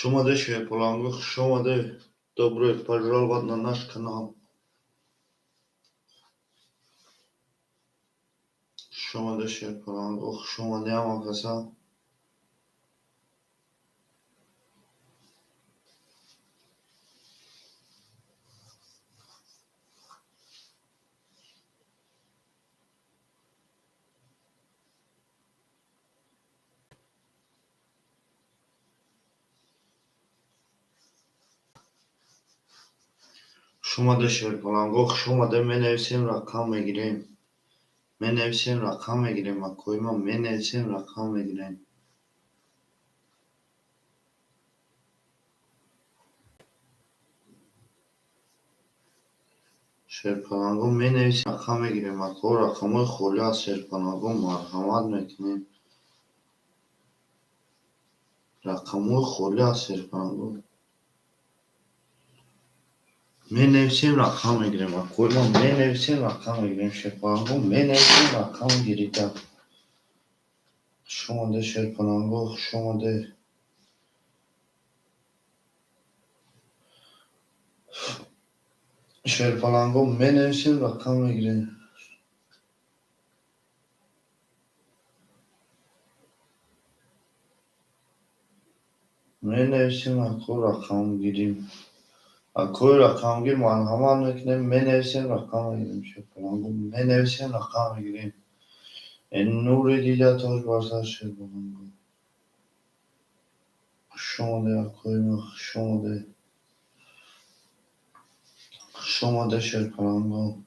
Шумоде, шерпаланго, хушомаде. Добро пожаловать на наш канал. Хушомаде, шерпаланго, хушомаде, ҳамакаса. Хушомаде, шерпаланго, хушомаде. Менависем, рақам мегирем. Менависем, рақам мегирем. Акоима, менависем, рақам мегирем. Шерпаланго, менависем, рақам мегирем. Ако, рақамҳои холӣ аз шерпаланго марҳамат мекунем. Рақамҳои холӣ аз шерпаланго. Менависем, рақам мегирем. Акоима, менависем, рақам мегирем. Шерпаланго, менависем, рақам гирида. Хушомаде, шерпаланго, хушомаде. Шерпаланго, менависем, рақам мегирем. Менависем, ако, рақам гирим. Акои рақамгир марҳамат мекунем, менависем, рақам мегирем. Шерпаланго, менависем, рақам мегирем. Нури дида тоҷ бар сар, шерпаланго. Хушомаде, акои ма, хушомаде. Хушомаде, шерпаланго.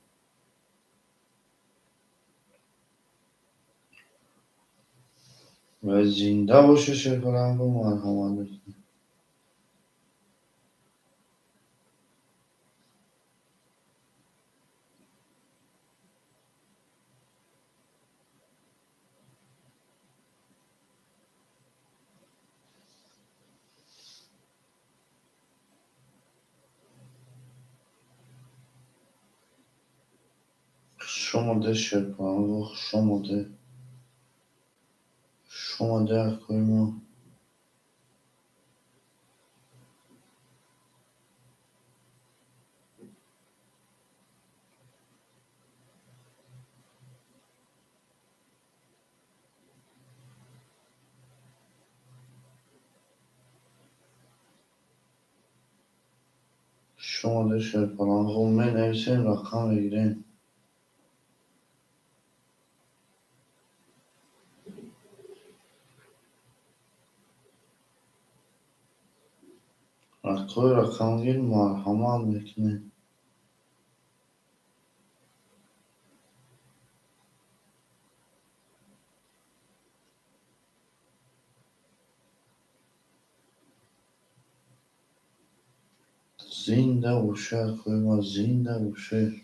Ва зинда боше, шерпаланго, марҳамат мекунем. Хушомаде, шерпаланго, хушомаде. Хушомаде, акои ма. Хушомаде, шерпаланго, менависем, рақам мегирем. Акои рақамгир марҳамат мекунем. Зинда боше, акои ма, зинда боше.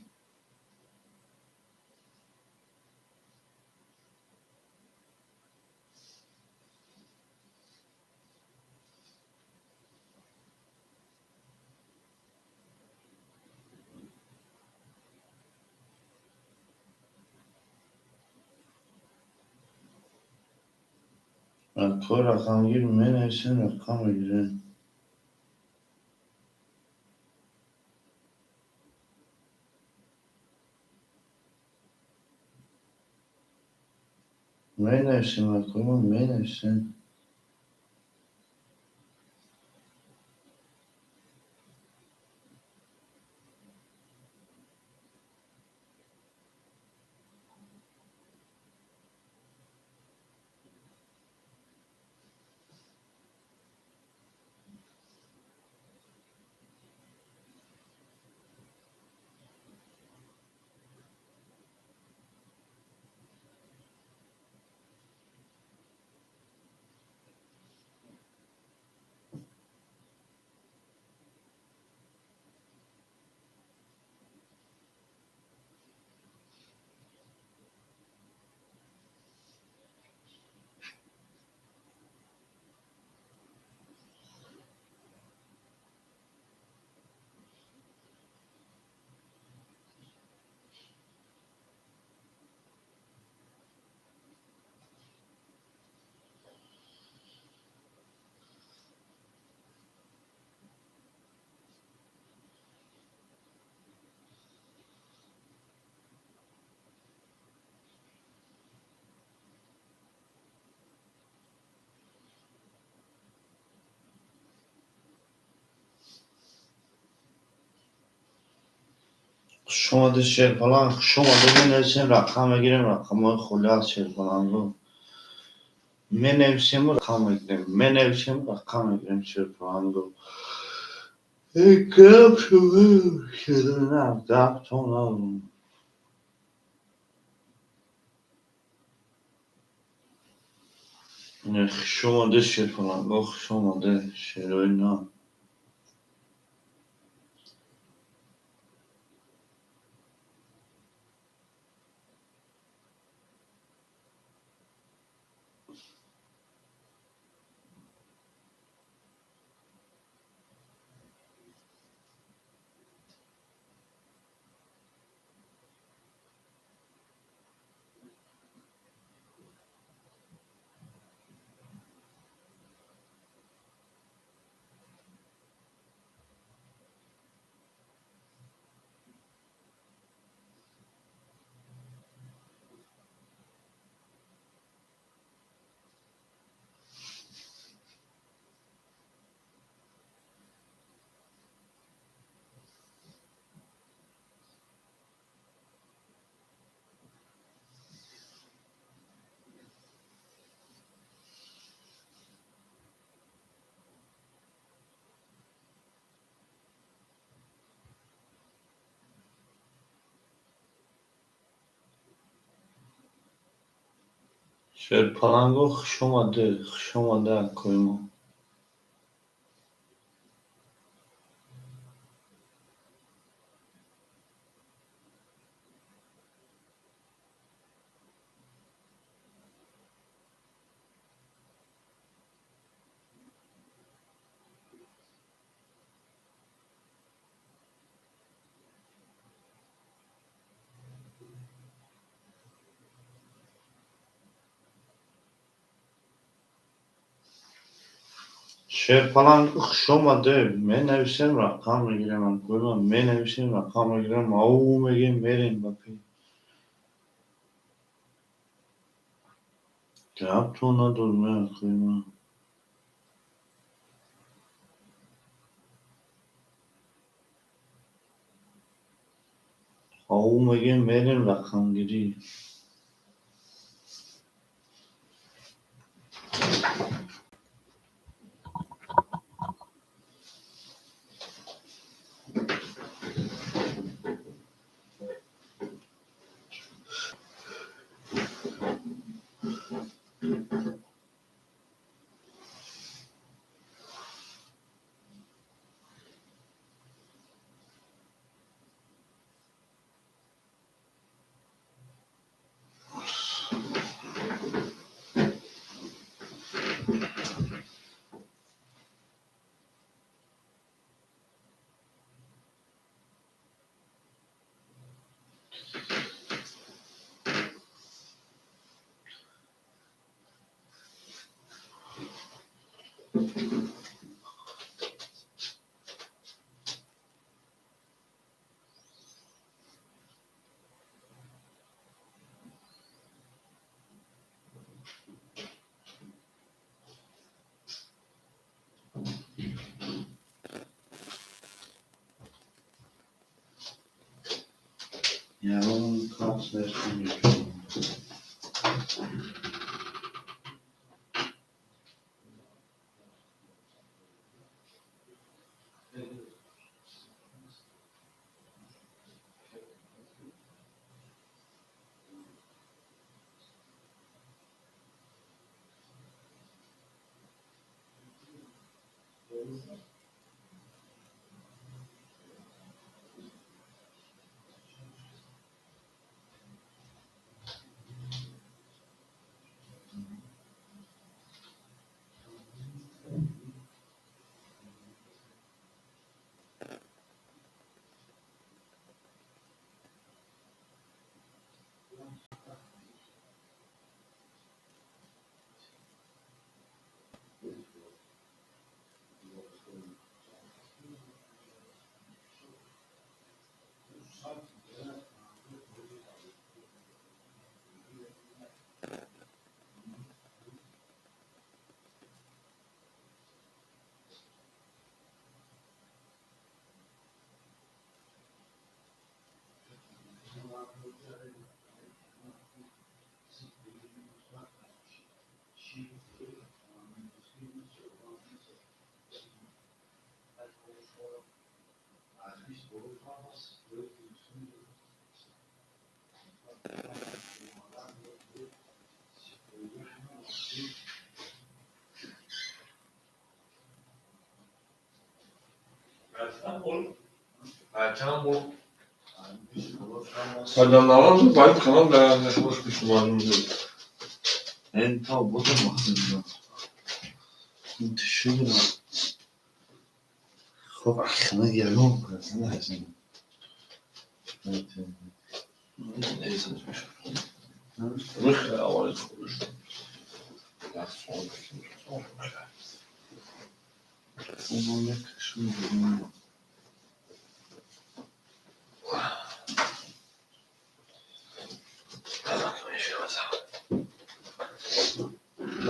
Акои рақамгир менависем, рақам мегирем. Менависем, акои ма, менависем. Хушомадед, Шерпаланг, хушомадед. Менависем, рақам мегирем, рақамҳои холӣ аст, Шерпаланго. Менависему рақам мегирем, менависем, рақам мегирем, Шерпаланго. Гап шуд, гаптон надорам. Хушомадед, Шерпаланго, хушомадед, шерои нав. Шерпаланго, хушомадед, хушомадед, акои мо. Шерпаланг, хушомадед. Менависем, рақам мегирем, акои ман, менависем, рақам мегирем, ау мегем, мерем ба пеш. Гаптон надорам, акои ман. Ау мегем, мерем рақамгирӣ. Ягон кас нест.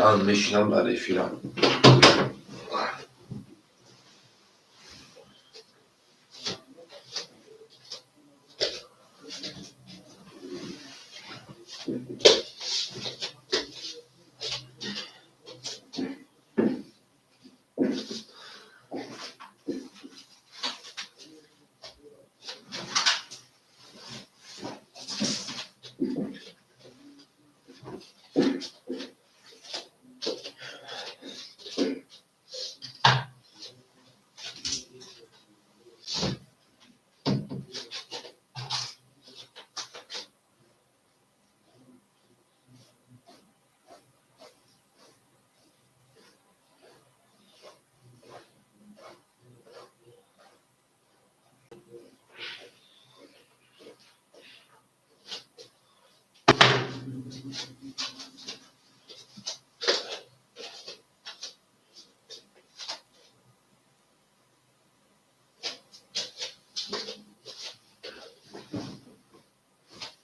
Ман мешинам дар эфирам.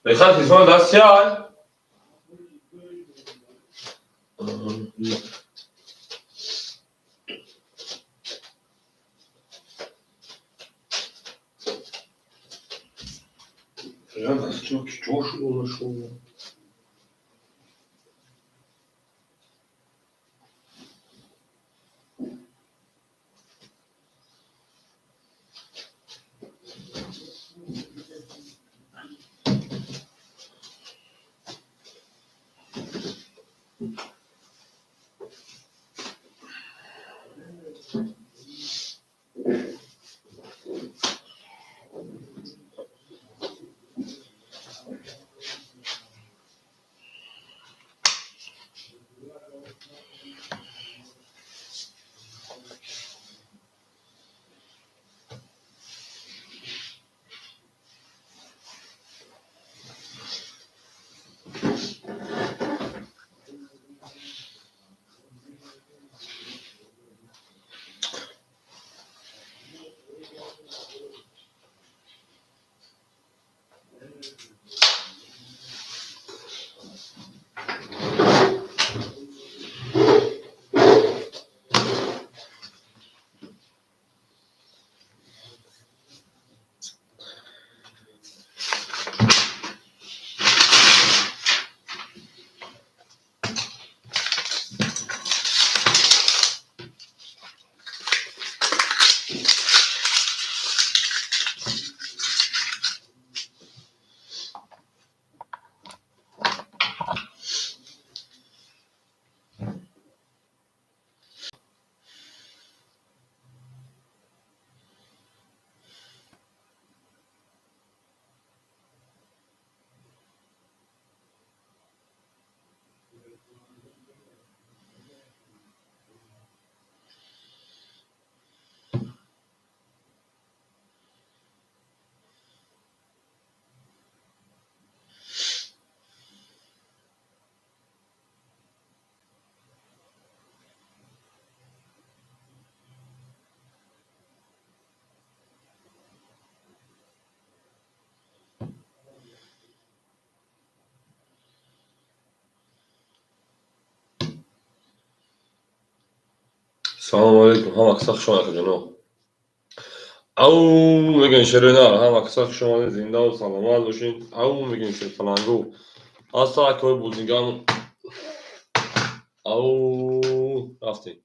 Мехоҳад телефон даст яй? Салому алейкум, ҳама каса хуш омадед, ҷаноб. Ау мегӯем шеринар, ҳама каса хуш омадед, зиндаву саломат бошед. Ау мегӯем шерпалангу. Аста акои бозинган. Ау рафтем.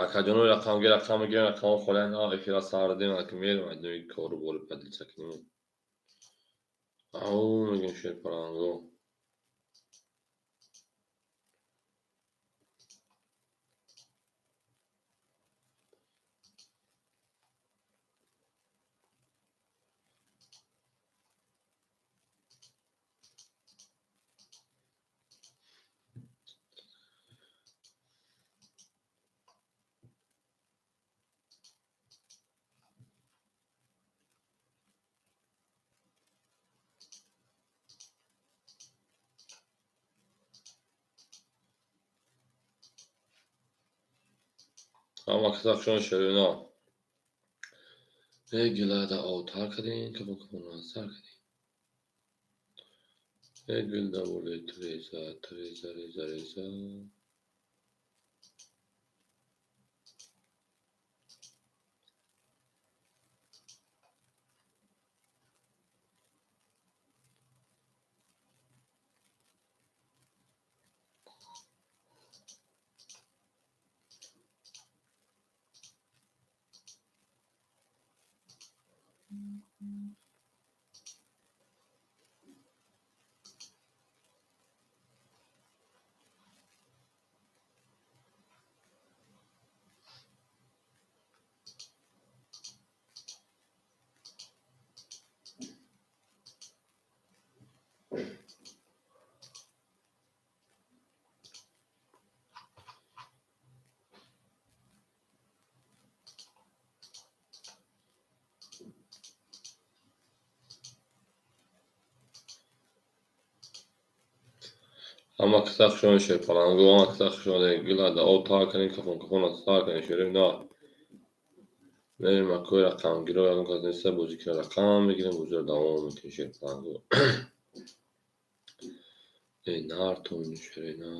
Акаҷоно рақамги рақам мегирем, рақамҳо холиян, эфира сардем, аки мерем, айдои кору бори падилча кунем. Ау мегӯем шерпалангу. Ҳама каса хушон шерина. Э гилада отар кардем, кафон кафон сар кардем. Э гилда боле треза, треза, реза, реза. Ҳама каса хушон шерпалангу, ҳама каса хушон гилада отар кардем, кафон кафон сар кардем шерина. Мерем акои рақамгиро, ягон кас неста бозӣ кунад, рақам мегирем, бозиро давом мекунем шерпалангу. Э нартон шерина.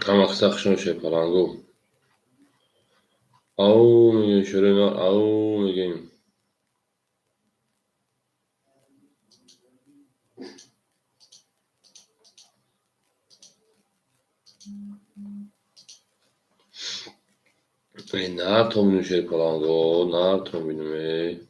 Ҳама каса хушон шерпалангу. Ау мегӯем шерина, ау мегӯем. Э нартон бинем шерпаланго, нартон бинем э.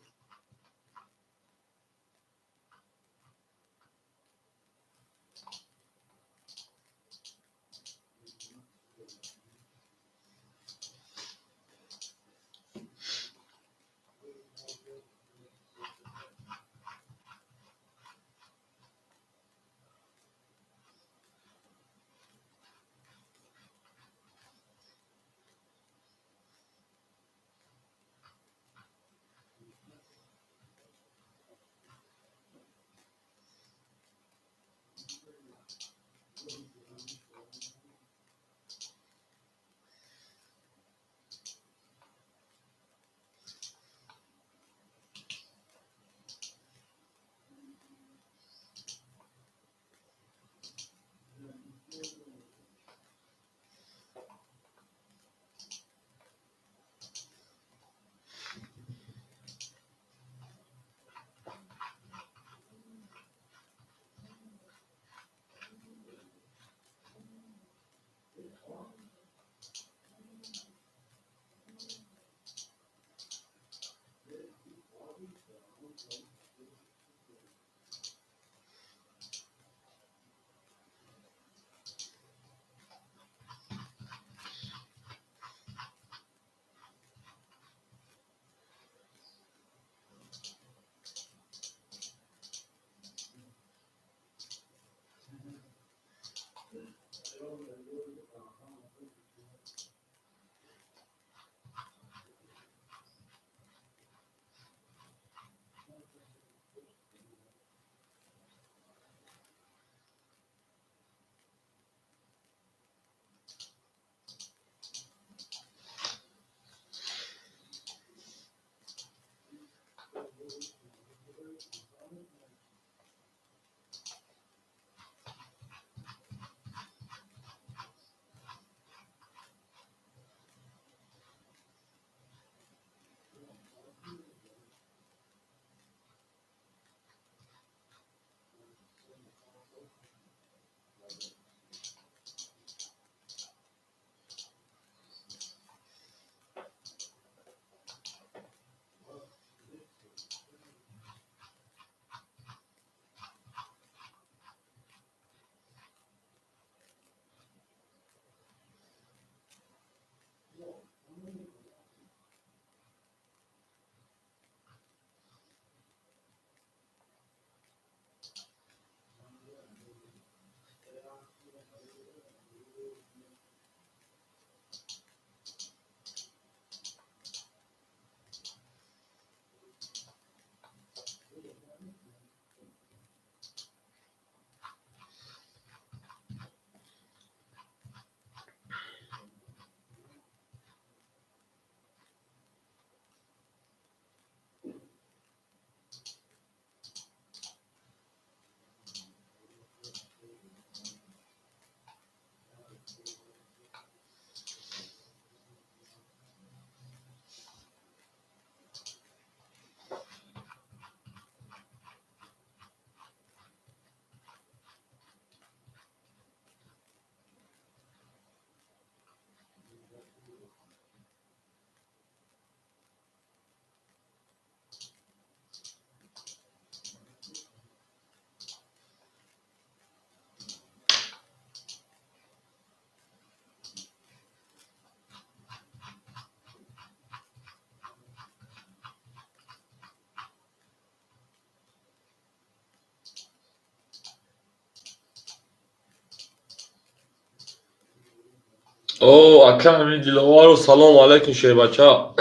О, ака Амин Диловаров, салому алайкум, шербача.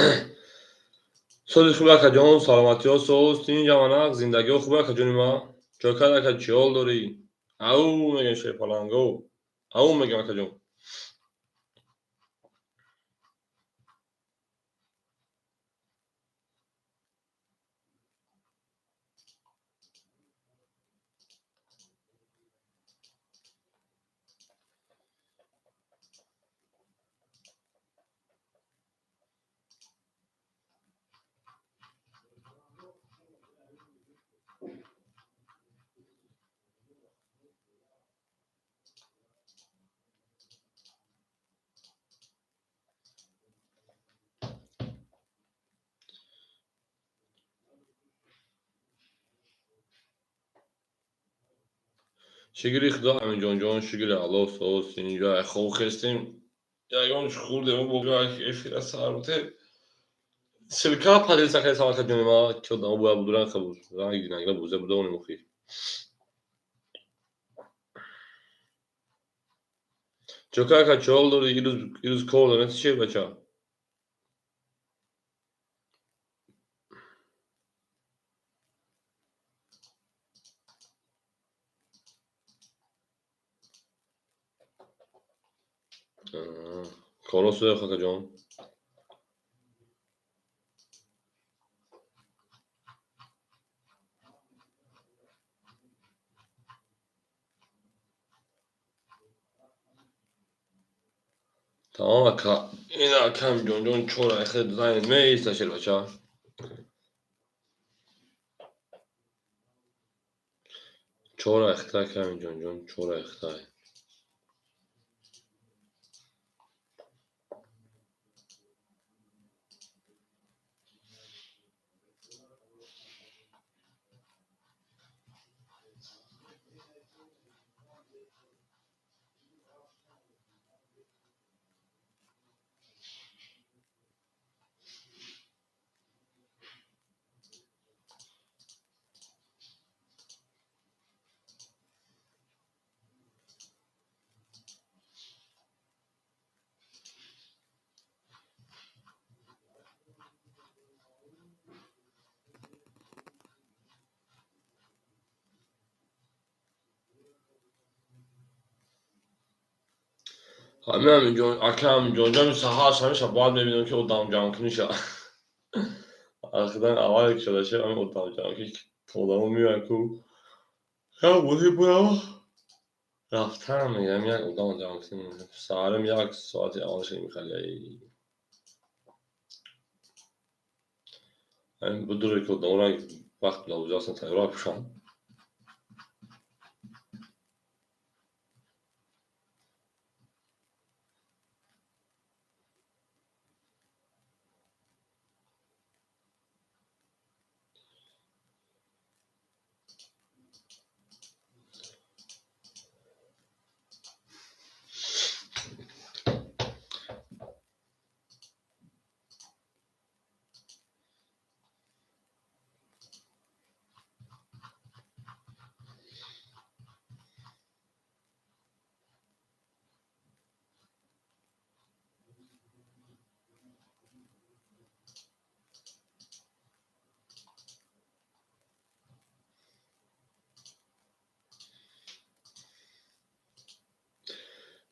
Сози хуб, акаҷон, саломатиҳо соз, тинҷ аманақ, зиндагиҳо хуб, акаҷони ма. Чокар ака, чӣ ҳол дорӣ? Ау мегӯям, шерпаланго. Ау мегӯям, акаҷон. Шукри Худо, Аминҷонҷон, шукри Аллоҳ, соз, тинҷ, хоб хестем. Ягон хурдем, бо эфира сар бутем. Ссылка поделиться кардем, акаҷони ма, ки одамо бояд будуран хабур. Ранг динагра буза будонем охи. Чока ака, чӣ ҳол дорӣ? Ирӯз кор дорӣ, чӣ бача? Коро суях, акаҷон. Тамом ака. Ин ака Аминҷонҷон чор айхе зайн меиста, шербача. Чор айхта, ака Аминҷонҷон, чор айхта. Ҳамин Аминҷон, ака Аминҷонҷон, саҳарш ҳамеша бояд мебинам, ки одам ҷамъкуниша. Ахидан аввале ки шуда шед, ҳамин одам ҷамъкунӣ одамо меоянд ку. Як бозӣ бурава. Рафтан мегӯям, як одам ҷамъкунӣ. Саҳарам як соати аввал шуд михали. Ҳамин будуре ки одамо ранг вақт лавзӣ ҳастанд, тайёра пӯшанд.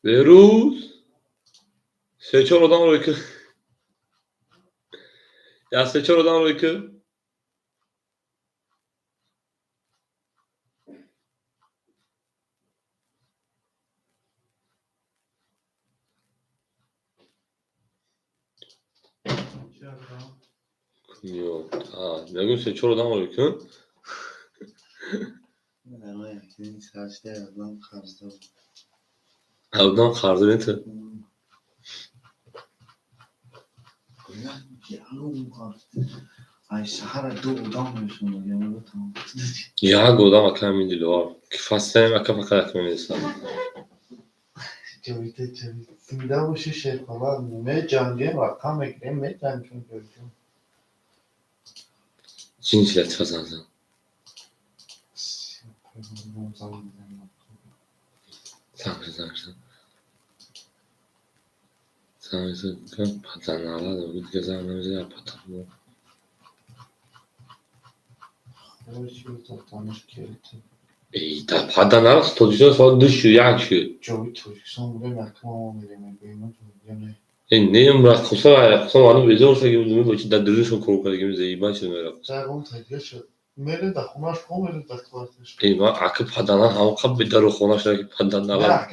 Беҳрӯз се-чор одамро ки я се-чор одамро ки Чӣ ака? Ё, мегӯм се-чор одамро ки. Саршта одам қарздор. Одам қарздор не ту? Ай саҳара ду одам мешунад. Як одам, ака Амин Диловар. Ки фастаем, ака, фақат як менависам. Ҷовида, ҷовида. Зинда боши, шерпаланг. Меҷангем, рақам мегирем, меҷангем, ҷовида. Ҷинси латифа занзан. Занг, занг, занг. Паданалат, дига занг намезанад падар. Эй, да паданалат Тоҷикистон соат 2 шуд, 1 шуд. Э, не, раққоса, раққоса маълум безор шуда, ки бо чи дар дуруншон кор карда, ки заиба шуда раққоса. Э, ман аки паданалат ҳамон қабл бедару хона шуда, ки паданалат.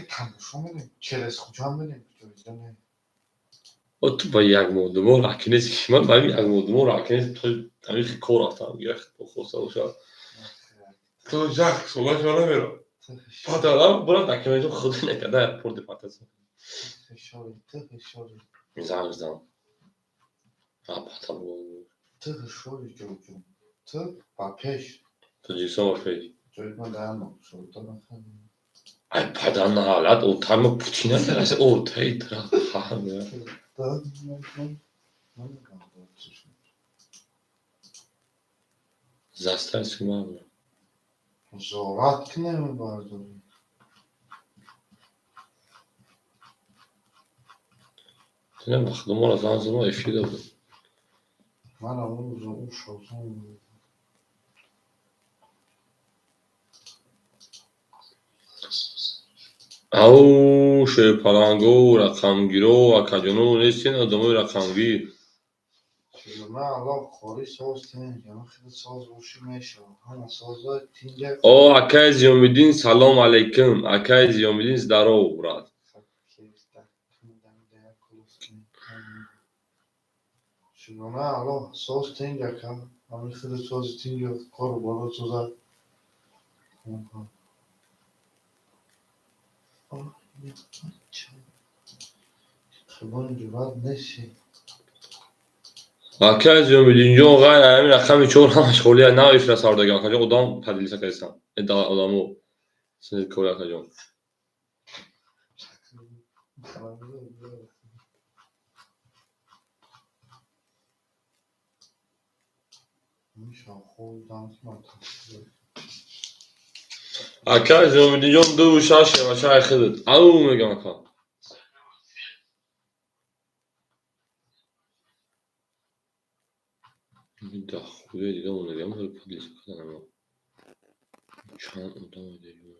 О, ту ба як моҳ ду моҳ раки нест, ман ба як моҳ ду моҳ раки нест, то ҳамин кор рафтам, як хоста бошад. То як сола шо намерам. Падарам бурам документом худи накарда аэропорт депортация. Занг зам. А пата бу. Тоҷикистон ба пеш. Ай паданалат, о тама Путина дараса, о тай тра. Застар сумаб. Зорат ки намебардорӣ. Дидам ба худо моро занг зад, мо эфир додем. Манам он шозон. Ау, шерпаланго, рақамгиро, акаҷоно нестен одамои рақамгир. О, акай Зиёмиддин, салом алейкум. Акай Зиёмиддин, здоров, брат. Акай Зиёмиддинҷон, ғайр ҳамин рақами чор ҳамаш холия навифра сардаган. Акаҷон, одам поделиться кардистам. Одамо кори акаҷон. Акай Зиёмиддинҷон, 2 6 шевачаи худат. Ау мегам ака. Да хуя дига монагам ҳоли поделиться карданам. Чанд одам дедем.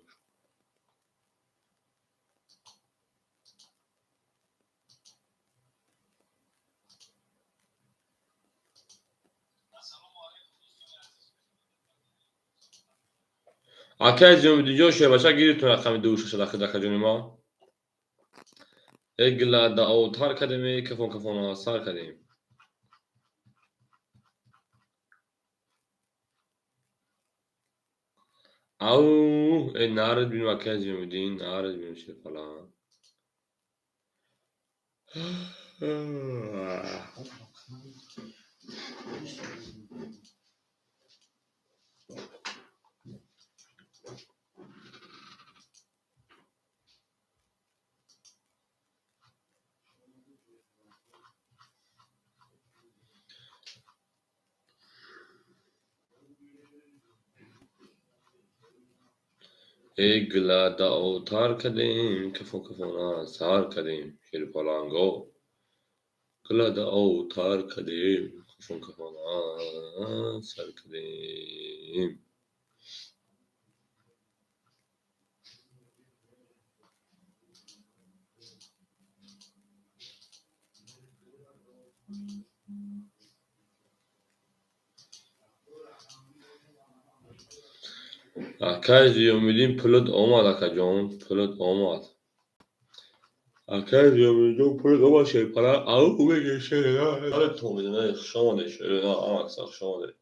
Акай Зиёмиддинҷон, шевача гирифтон рақами 2 6 дахи акаҷони ма. Э гила даотар кардем, кафон кафона сар кардем. Ау, э нарад бинем акай Зиёмиддин, нарад бинем шерпалан. Э гила даотар кардем, кафон кафона сар кардем, шерпаланго. Гила даотар кардем, кафон кафона сар кардем. Акай Зиёмиддин, пулат омад, акаҷон, пулат омад. Акай Зиёмиддинҷон, пулат омад, шерпаланг. Ау меге шерена, то медонад, хуш омадед, шерена, амакса, хуш омадед.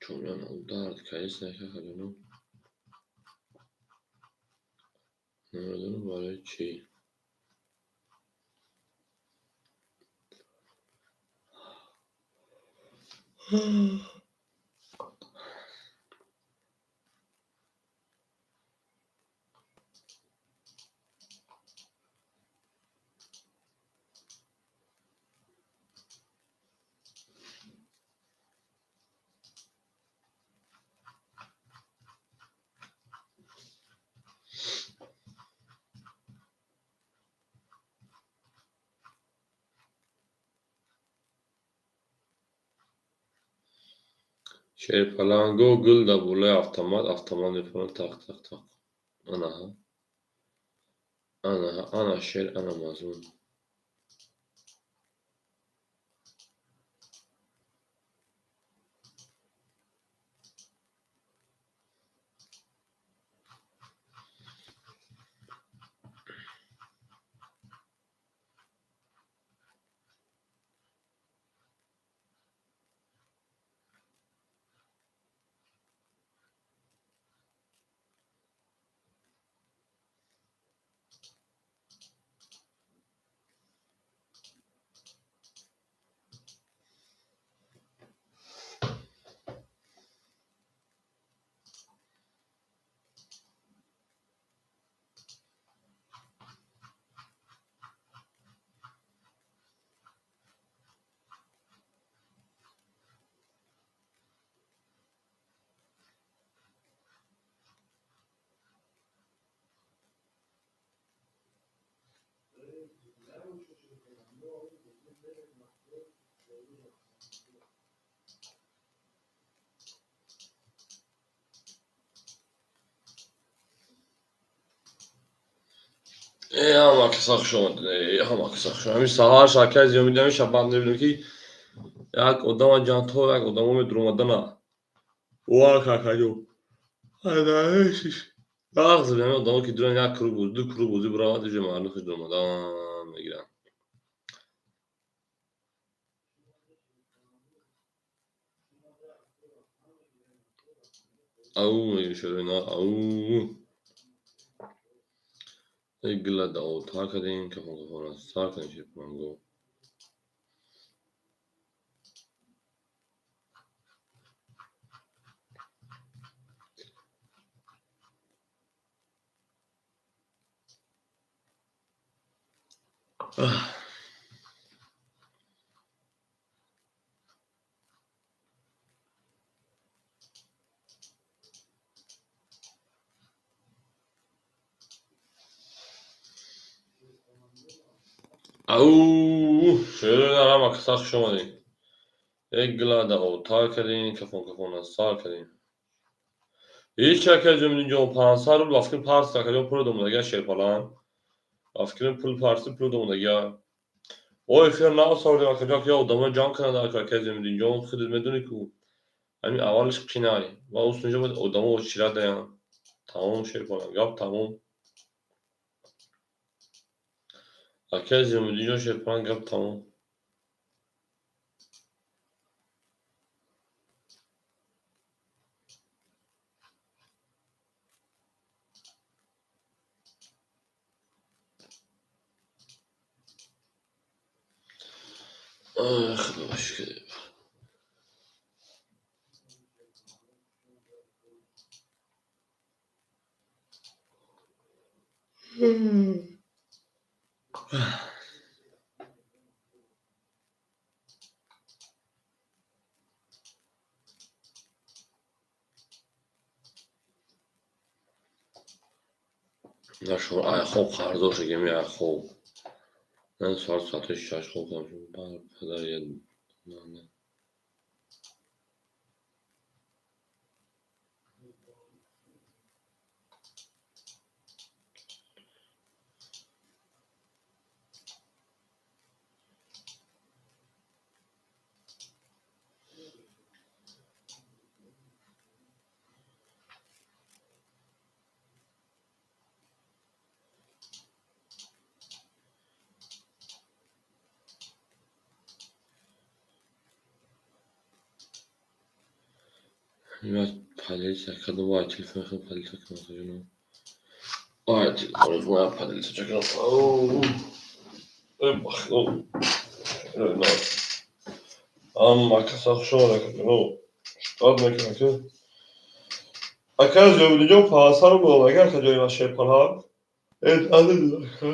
Чунон дард кардист, акаҷонам. Намедонам барои чӣ. Шерпаланго гул дар болои автомат, автомат мефурад, тақ тақ тақ. Анаҳа. Анаҳа, ана шер, ана мазмун. Ҳама каса хуш омадед, ҳама каса хуш омадед. Ҳамин саҳар шакар зиёд медиҳам, шаб банд мебинам, ки як одама ҷанто, як одамо медуромадана. Ва какаҷо. Ағз мебинам одамо ки дуран як круг бозӣ, ду круг бозӣ биравад, иҷо мардум хуш дуромадан мегиранд. Ау мегиришад, ау. Гила дао тар кардем, кафон кафон сар кардем шерпаланго. Ау, шерона ҳама каса хуш омадед. Як гила дао тар кардем, кафон кафон сар кардем. Ҳеҷ яке аз ҷо 500 рубл афкин парс акаҷон пул домадага шерпалан. Афкин пул парси пул домадага. Ой, эфир наосардем акаҷон, ки одамо ҷамъ кунанд ака Зиёмиддинҷон, худат медонӣ ку ҳамин аввалиш қинай ва усунҷо бояд одамо очира даянд. Тамом шерпалан, гап тамом. Ака Зиёмиддинҷон шерпалан, гап тамом. Ой, Худо шукр. Нашур, ай хоб қарздор шудем, ай хоб. Ман соат соати 6 хоб кардам. Падар я на. Полиция, кадом вай телефон хел полиция кунад. Ай, телефон моя полиция чакам. Оу. Эй, бахно. Ама каса хуш омад акаҷон. Штат мекунад ки. Ака Зиёмиддинҷон 500 рубл агар акаҷони ман шерпалан. Э, ака.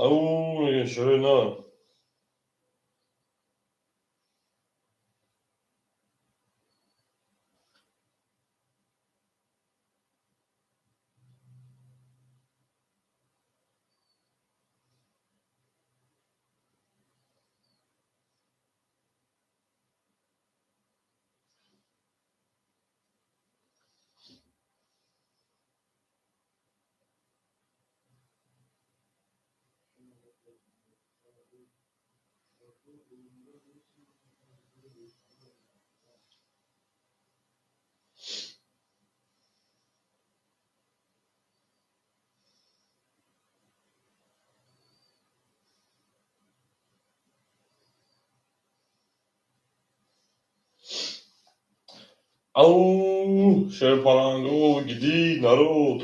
Ау, мегӯем шӯрои на. Ау, шерпалангу, гиди, народ.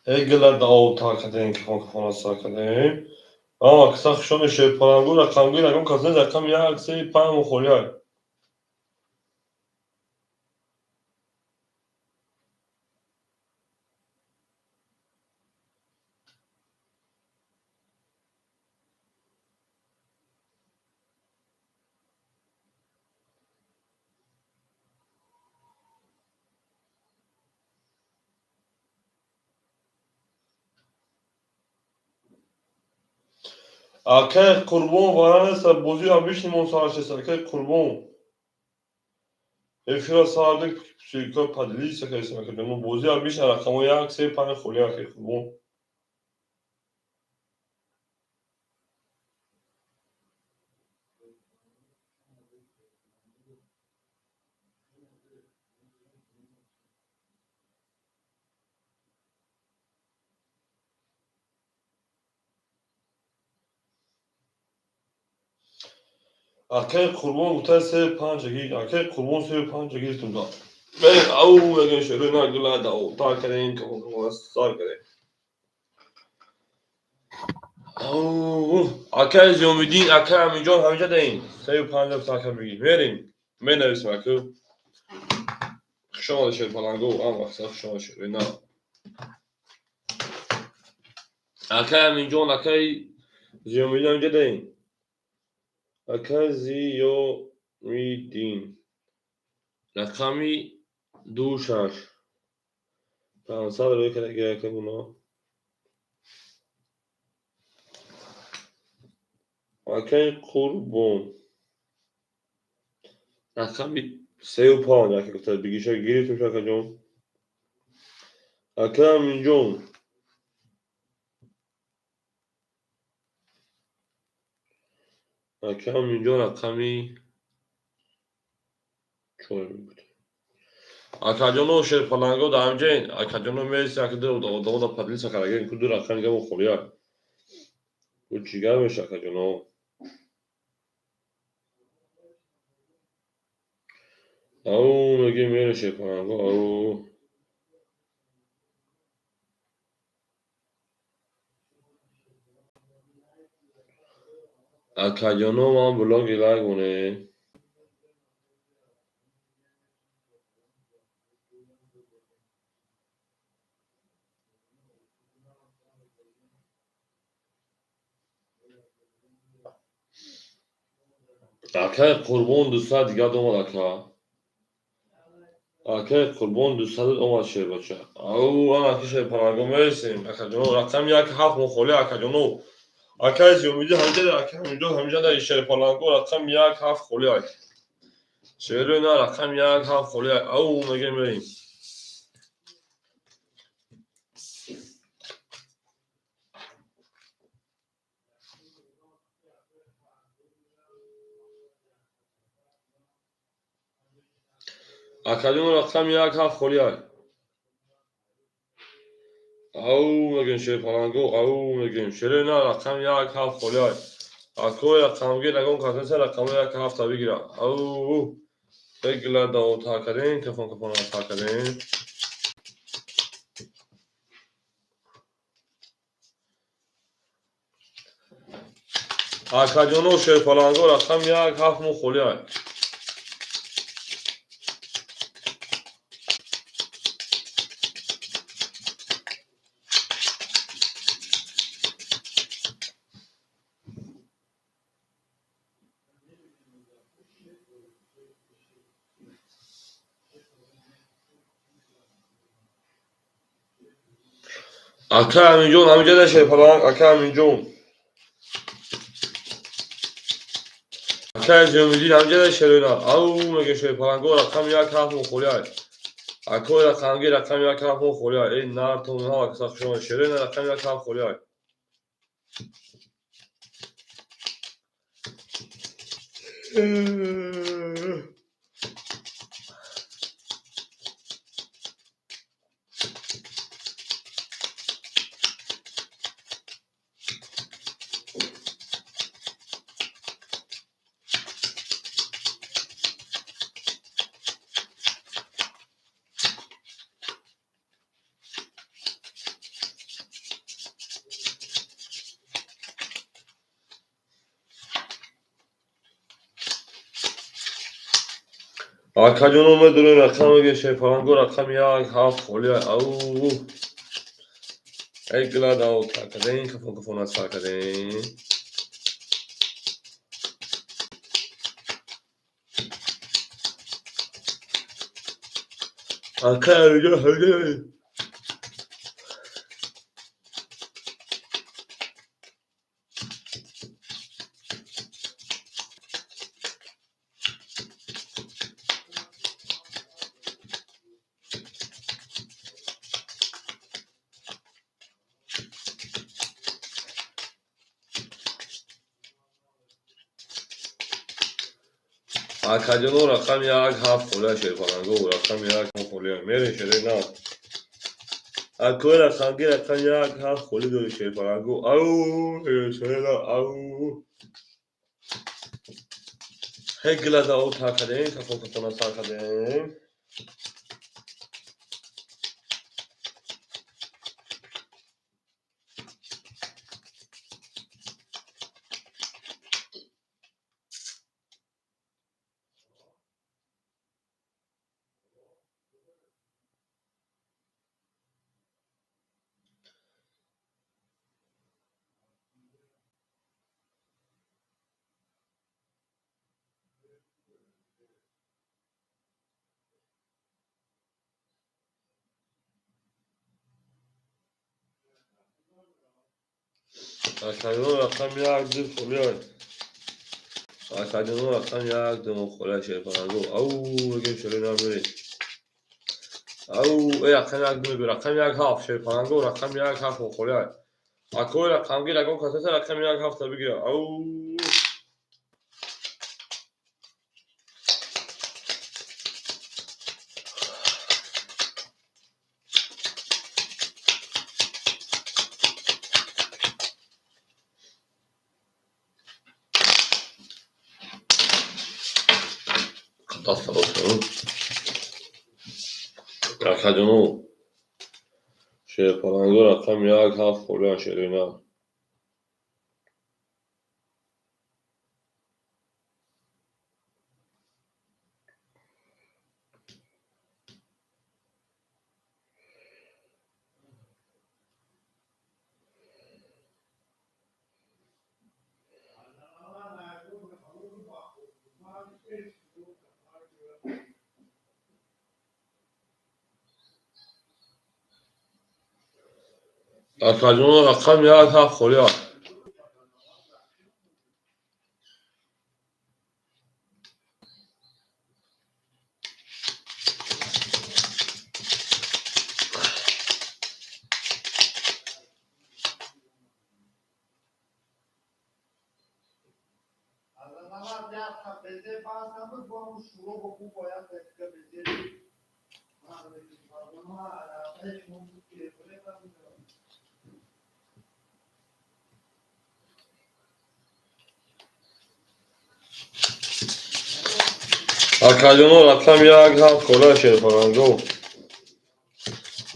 Эгила дао та кадем, кафон кафона са кадем. А, каса хушони шерпалангу рақамгир ягон кас нест, рақам як, се, панҷ мухолияк. Акай Қурбон вара нест, бозӣ обычный сар шест, акай Қурбон. Эфира сардик ссылка поделиться кардем, акай бозӣ обычный рақамҳо як, се, панҷ холия, акай Қурбон. Акай Қурбон гуфта се панҷ гиг, акай Қурбон се панҷ гирифтум да. Мерем, ау, мегӯем шӯрои на гула дао та кардем, кафон кафона сар кардем. Ау, акай Зиёмиддин, акай Аминҷон ҳаминҷа даин. Се панҷ та кар бигир. Мерем. Менависем аку. Хуш омадед шерпалангу, ам вақт хуш омадед шӯрои на. Акай Аминҷон, акай Зиёмиддин ҳаминҷа даин. Акай Зиёмиддин. Рақами ду шаш. 500 рӯй карда ака гуноҳ. Акай Қурбон. Рақами сею панҷ ака гуфта бигиша гирифтум акаҷон. Акай Аминҷон. Ака Аминҷон, рақами чор буд. Акаҷоно, шерпаланго дар ҳамҷаин. Акаҷоно, мерси, ака одамода поделиться кардаген, ку ду рақами гамо холия. Ку чӣ гап меша, акаҷоно? Ау, мегем, мере, шерпаланго, ау. Акаҷоно, ман блоги лайк монед. Акаи Қурбон, 200 дигар омад, ака. Акаи Қурбон, 200 омад, шербача. Ау, анаки шерпаланго, мересем. Акаҷоно, рақами як ҳафт мо холӣ, акаҷоно. Акаи Зиёмиддин ҳамҷада, ака Ҳамидҷон ҳамҷада, шерпаланго, рақами як ҳафт холӣ ай. Шерои на, рақами як ҳафт холӣ ай. Ау, мегем, мерем. Акаҷоно, рақами як ҳафт холӣ ай. Ау, мегем, шерпаланго, ау, мегем. Шерои на, рақами як ҳафт холӣ ай. Акои рақамгир ягон кас неста, рақами як ҳафта бигира. Ау, бегила дао та кардем, кафон кафон та кардем. Акаҷоно, шерпаланго, рақами як ҳафт мо холӣ ай. Ака Аминҷон ҳаминҷода, шерпаланг, ака Аминҷон. Акаи Зиёмиддин ҳаминҷода, шероина. Ау, меге, шерпаланго, рақами як ҳафт мо холӣ ай. Акои рақамгир, рақами як ҳафт мо холӣ ай. Эй, нартон ҳама каса хуш омадед. Шероина, рақами як ҳафт холӣ ай. Акаҷоно, медонем, рақам меге, шерпаланго, рақами як ҳафт холӣ ай. Ау, эй, гила дао та кардем, кафон кафона сар кардем. Акаи Аминҷон ҳаминҷода. Акаҷоно, рақами як ҳафт холия, шерпаланго, рақами як холия. Мерем, шерои на. Акои рақамгир, рақами як ҳафт холӣ дори, шерпаланго. Ау, шерои на, ау. Ҳей, гила дао та кардем, кафон кафона сар кардем. Акаҷоно, рақами як ду холӣ ай. Акаҷоно, рақами як ду мо холӣ ай, шерпаланго. Ау, мегем, шерои на, мерем. Ау, эй, рақами як ду мегӯ, рақами як ҳафт, шерпаланго, рақами як ҳафт мо холӣ ай. Акои рақамгир ягон кас неста, рақами як ҳафта бигира. Ау. Даста бошад. Акаҷоно, шерпаланго рақами як ҳафт холиан шерина. Акаҷоно, рақами як ҳафт холиан. Акаҷоно, рақами як ҳафт холиан шерпаланго.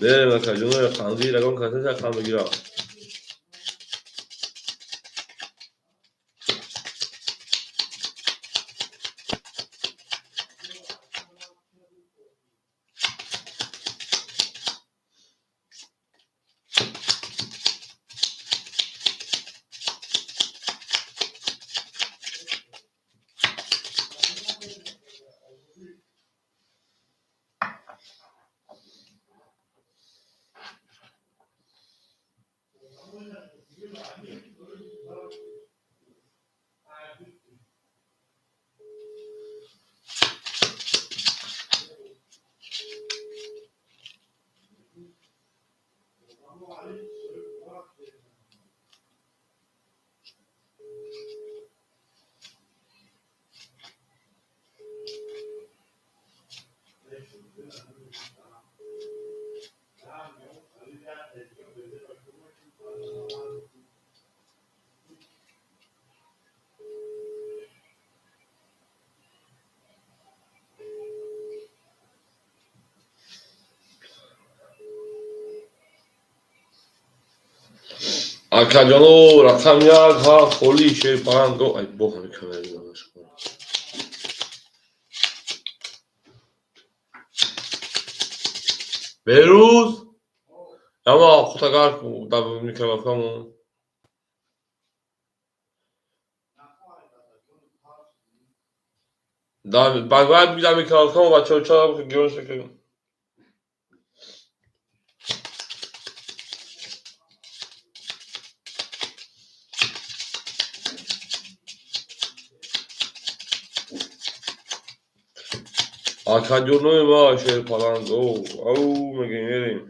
Мерем, акаҷоно, рақамгир ягон кас нест рақам бигирад. Акаҷоно, рақами як ҳафт холӣ шерпаланго. Ай бо ҳами камера дидамаш. Берӯз ама хутагар дар микрофонамон. Дар микрофон бачаҳо чаро гирон шакл. Акаҷонои ма шерпаланго. Ау мегем мерем.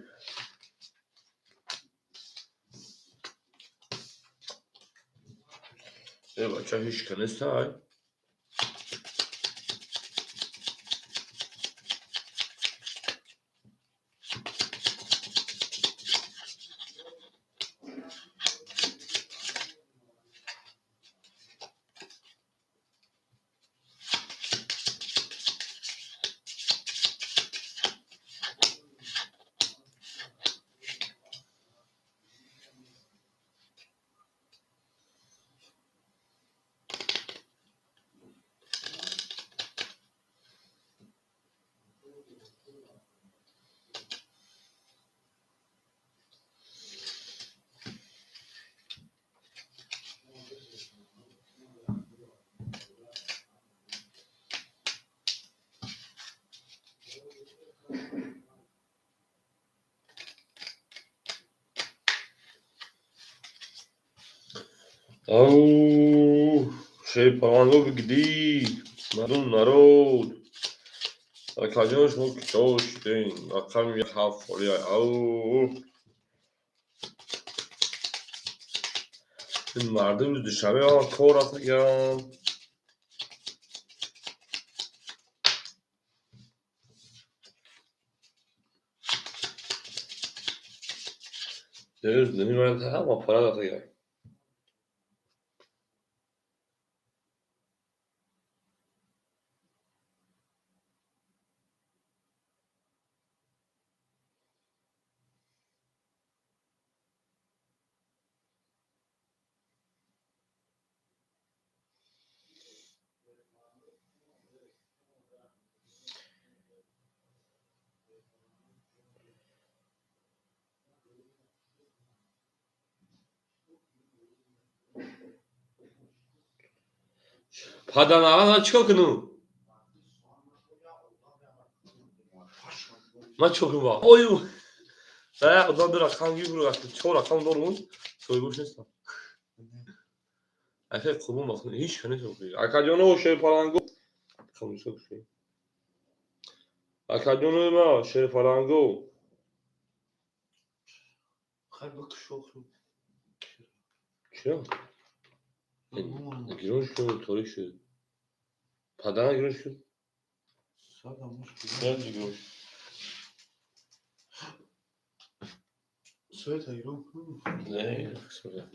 Э бача ҳеҷ ка нестай. Ау, шерпаланго бигдӣ, мардум, народ. Акаҷон, шумо киҷо шудем? Рақами як ҳафт холӣ. Ау. Ин мардум рӯзи душанбе ҳама кор рафтагианд. Дирӯз ҳама пора рафтагианд. Паданаа чикор кунам? Ман чикор кунам? Ою. Да як одам ду рақам гир, чор рақам дорум, соҳибош нестам. Акай Қурбон бахт ҳеч ка нест. Акаҷоно, шерпаланго. Акаҷонои ма, шерпаланго. Чиро? Гирон шуд, торик шуд. Падана гирон шуд. Гирон шуд. Света гирон кун. Не, света.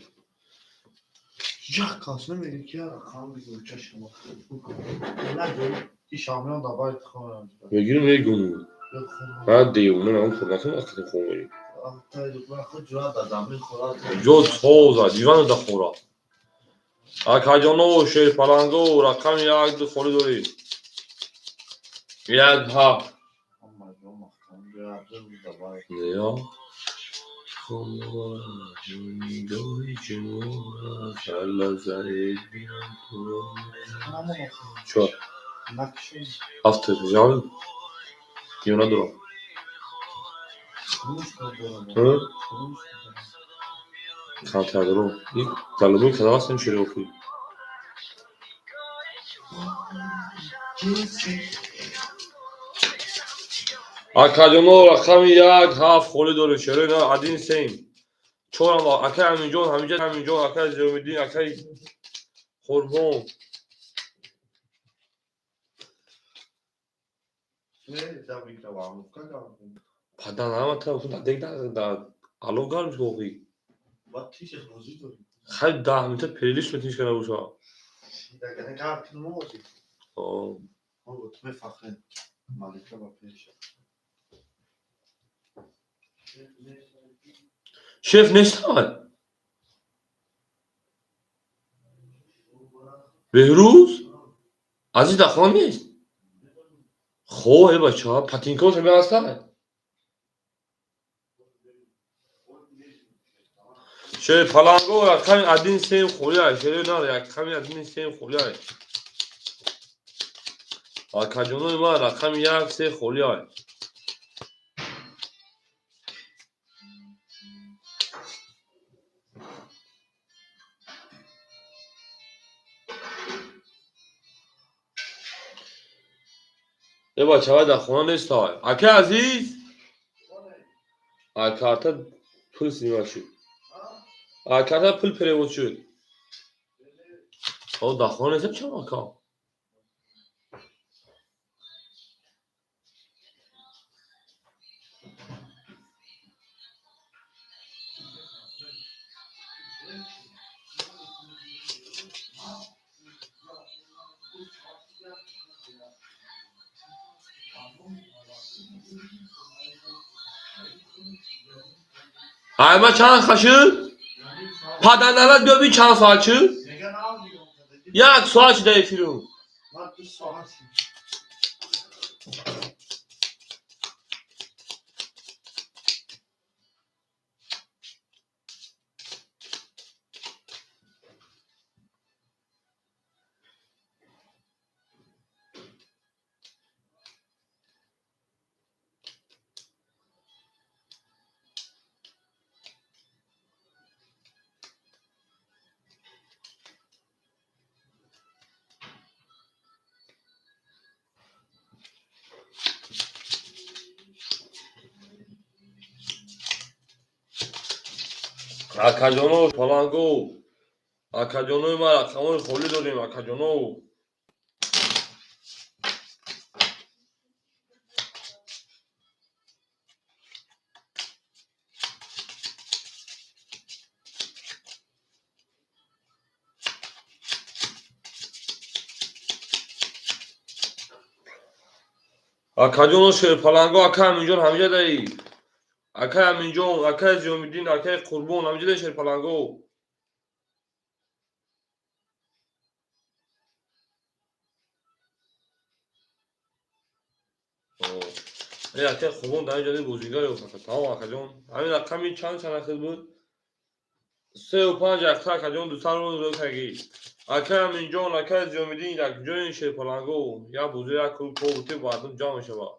Як кас намегӣ ки як рақам бигир чашма. Нагӯ, ки шамиён давай хонам. Мегирам мегум. Ман девона ман хӯрд накунам вақте хӯрӣ. Ҷо тоза, дивана да хӯра. Акаҷоно, шерпаланго, рақами як ду холӣ дорӣ. Як ҳафт. Не, Чо? Ҳафт жал ё надорам. Камтар дорам. Галубои кадом ҳастем шири охӣ? Акаҷоно, рақами як ҳафт холӣ дорем. Шерои на один семь. Чорам акай Аминҷон, ҳамиҷа Аминҷон, акай Зиёмиддин, акай Қурбон. Падан ама та да да ало гарм шоғи. Хай 10 минута перелиш метиш кана боша. Шеф нестан. Беҳрӯз? Азиз дар хона нест? Хо, э бача, патинкош ҳаме ҳастан? Шери паланго рақами один сем холиай, шери на рақами один сем холиай. Акаҷонои ман рақами як се холиай. Э бача, вай дар хона нестай. Акай Азиз? Ай карта пул снимать шуд. Ай карта пул перевод шуд. О, дар хона нестам чам ака? Ай ма чанд хашид? Паданалат биё бин чанд соат шуд? Як соат шуда эфирум. Акаҷоно, паланго, акаҷонои ман рақамҳои холӣ дорем, акаҷоно. Акаҷоно, шерпаланго, акай Аминҷон ҳамиҷа даи. Акай Аминҷон, акай Зиёмиддин, акай Қурбон ҳамиҷа даи шерпаланго. Э акай Қурбон дар инҷа бозингар ёфт. Тамом акаҷон. Ҳамин рақами чанд чанд ахир буд? 3 у 5 акса акаҷон 200 рубл зиёд кардагӣ. Акай Аминҷон, акай Зиёмиддин, якҷои шерпаланго, як бозӣ, як клуб ковути мардум ҷамъ мешавад.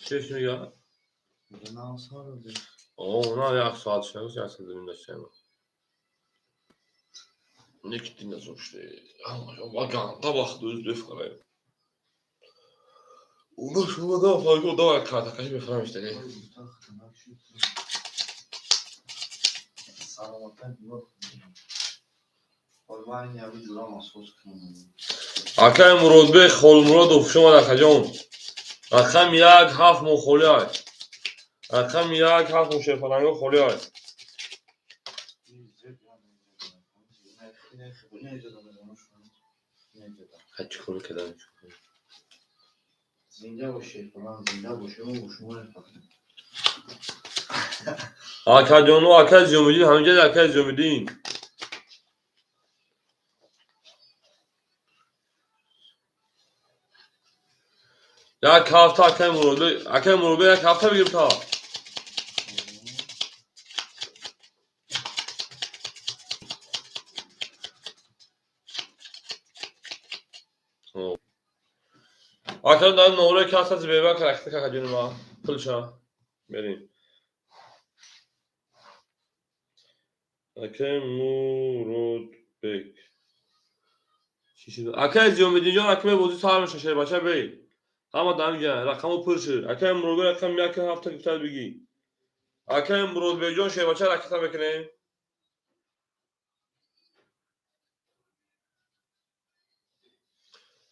Чӣ мегӯяд? О, на як соат шуд, як соат замин доштем. Никити назоште. Ама ганта вақт дӯст бифхарем. Уна шума да фарго да карта каши бифарам иштаги. Акай Муродбек Холмуродов, шумо акаҷон. Рақами як ҳафт моҳ холӣ аст. Рақами як ҳафт моҳ шерпаланго холӣ аст. Чӣ кор мекардам? Зинда бошед, фалон зинда бошед, мо бо шумо мефахрем. Акаҷону акай Зиёмиддин, ҳаминҷа акай Зиёмиддин. Як ҳафта акай Муродбек, акай Муродбек як ҳафта бигир та. Акаҷон дар нора ки ҳаст аз бева каракта какаҷони ма. Пулша. Берем. Акай Муродбек. Чӣ шуд? Акай Зиёмиддинҷон, акай бозӣ сар меша шербача бей. Ҳама дар инҷа рақамо пур шуд. Акай Муродбек рақам як ҳафта гуфта бигӣ. Акай Муродбекҷон шербача ракета мекунем.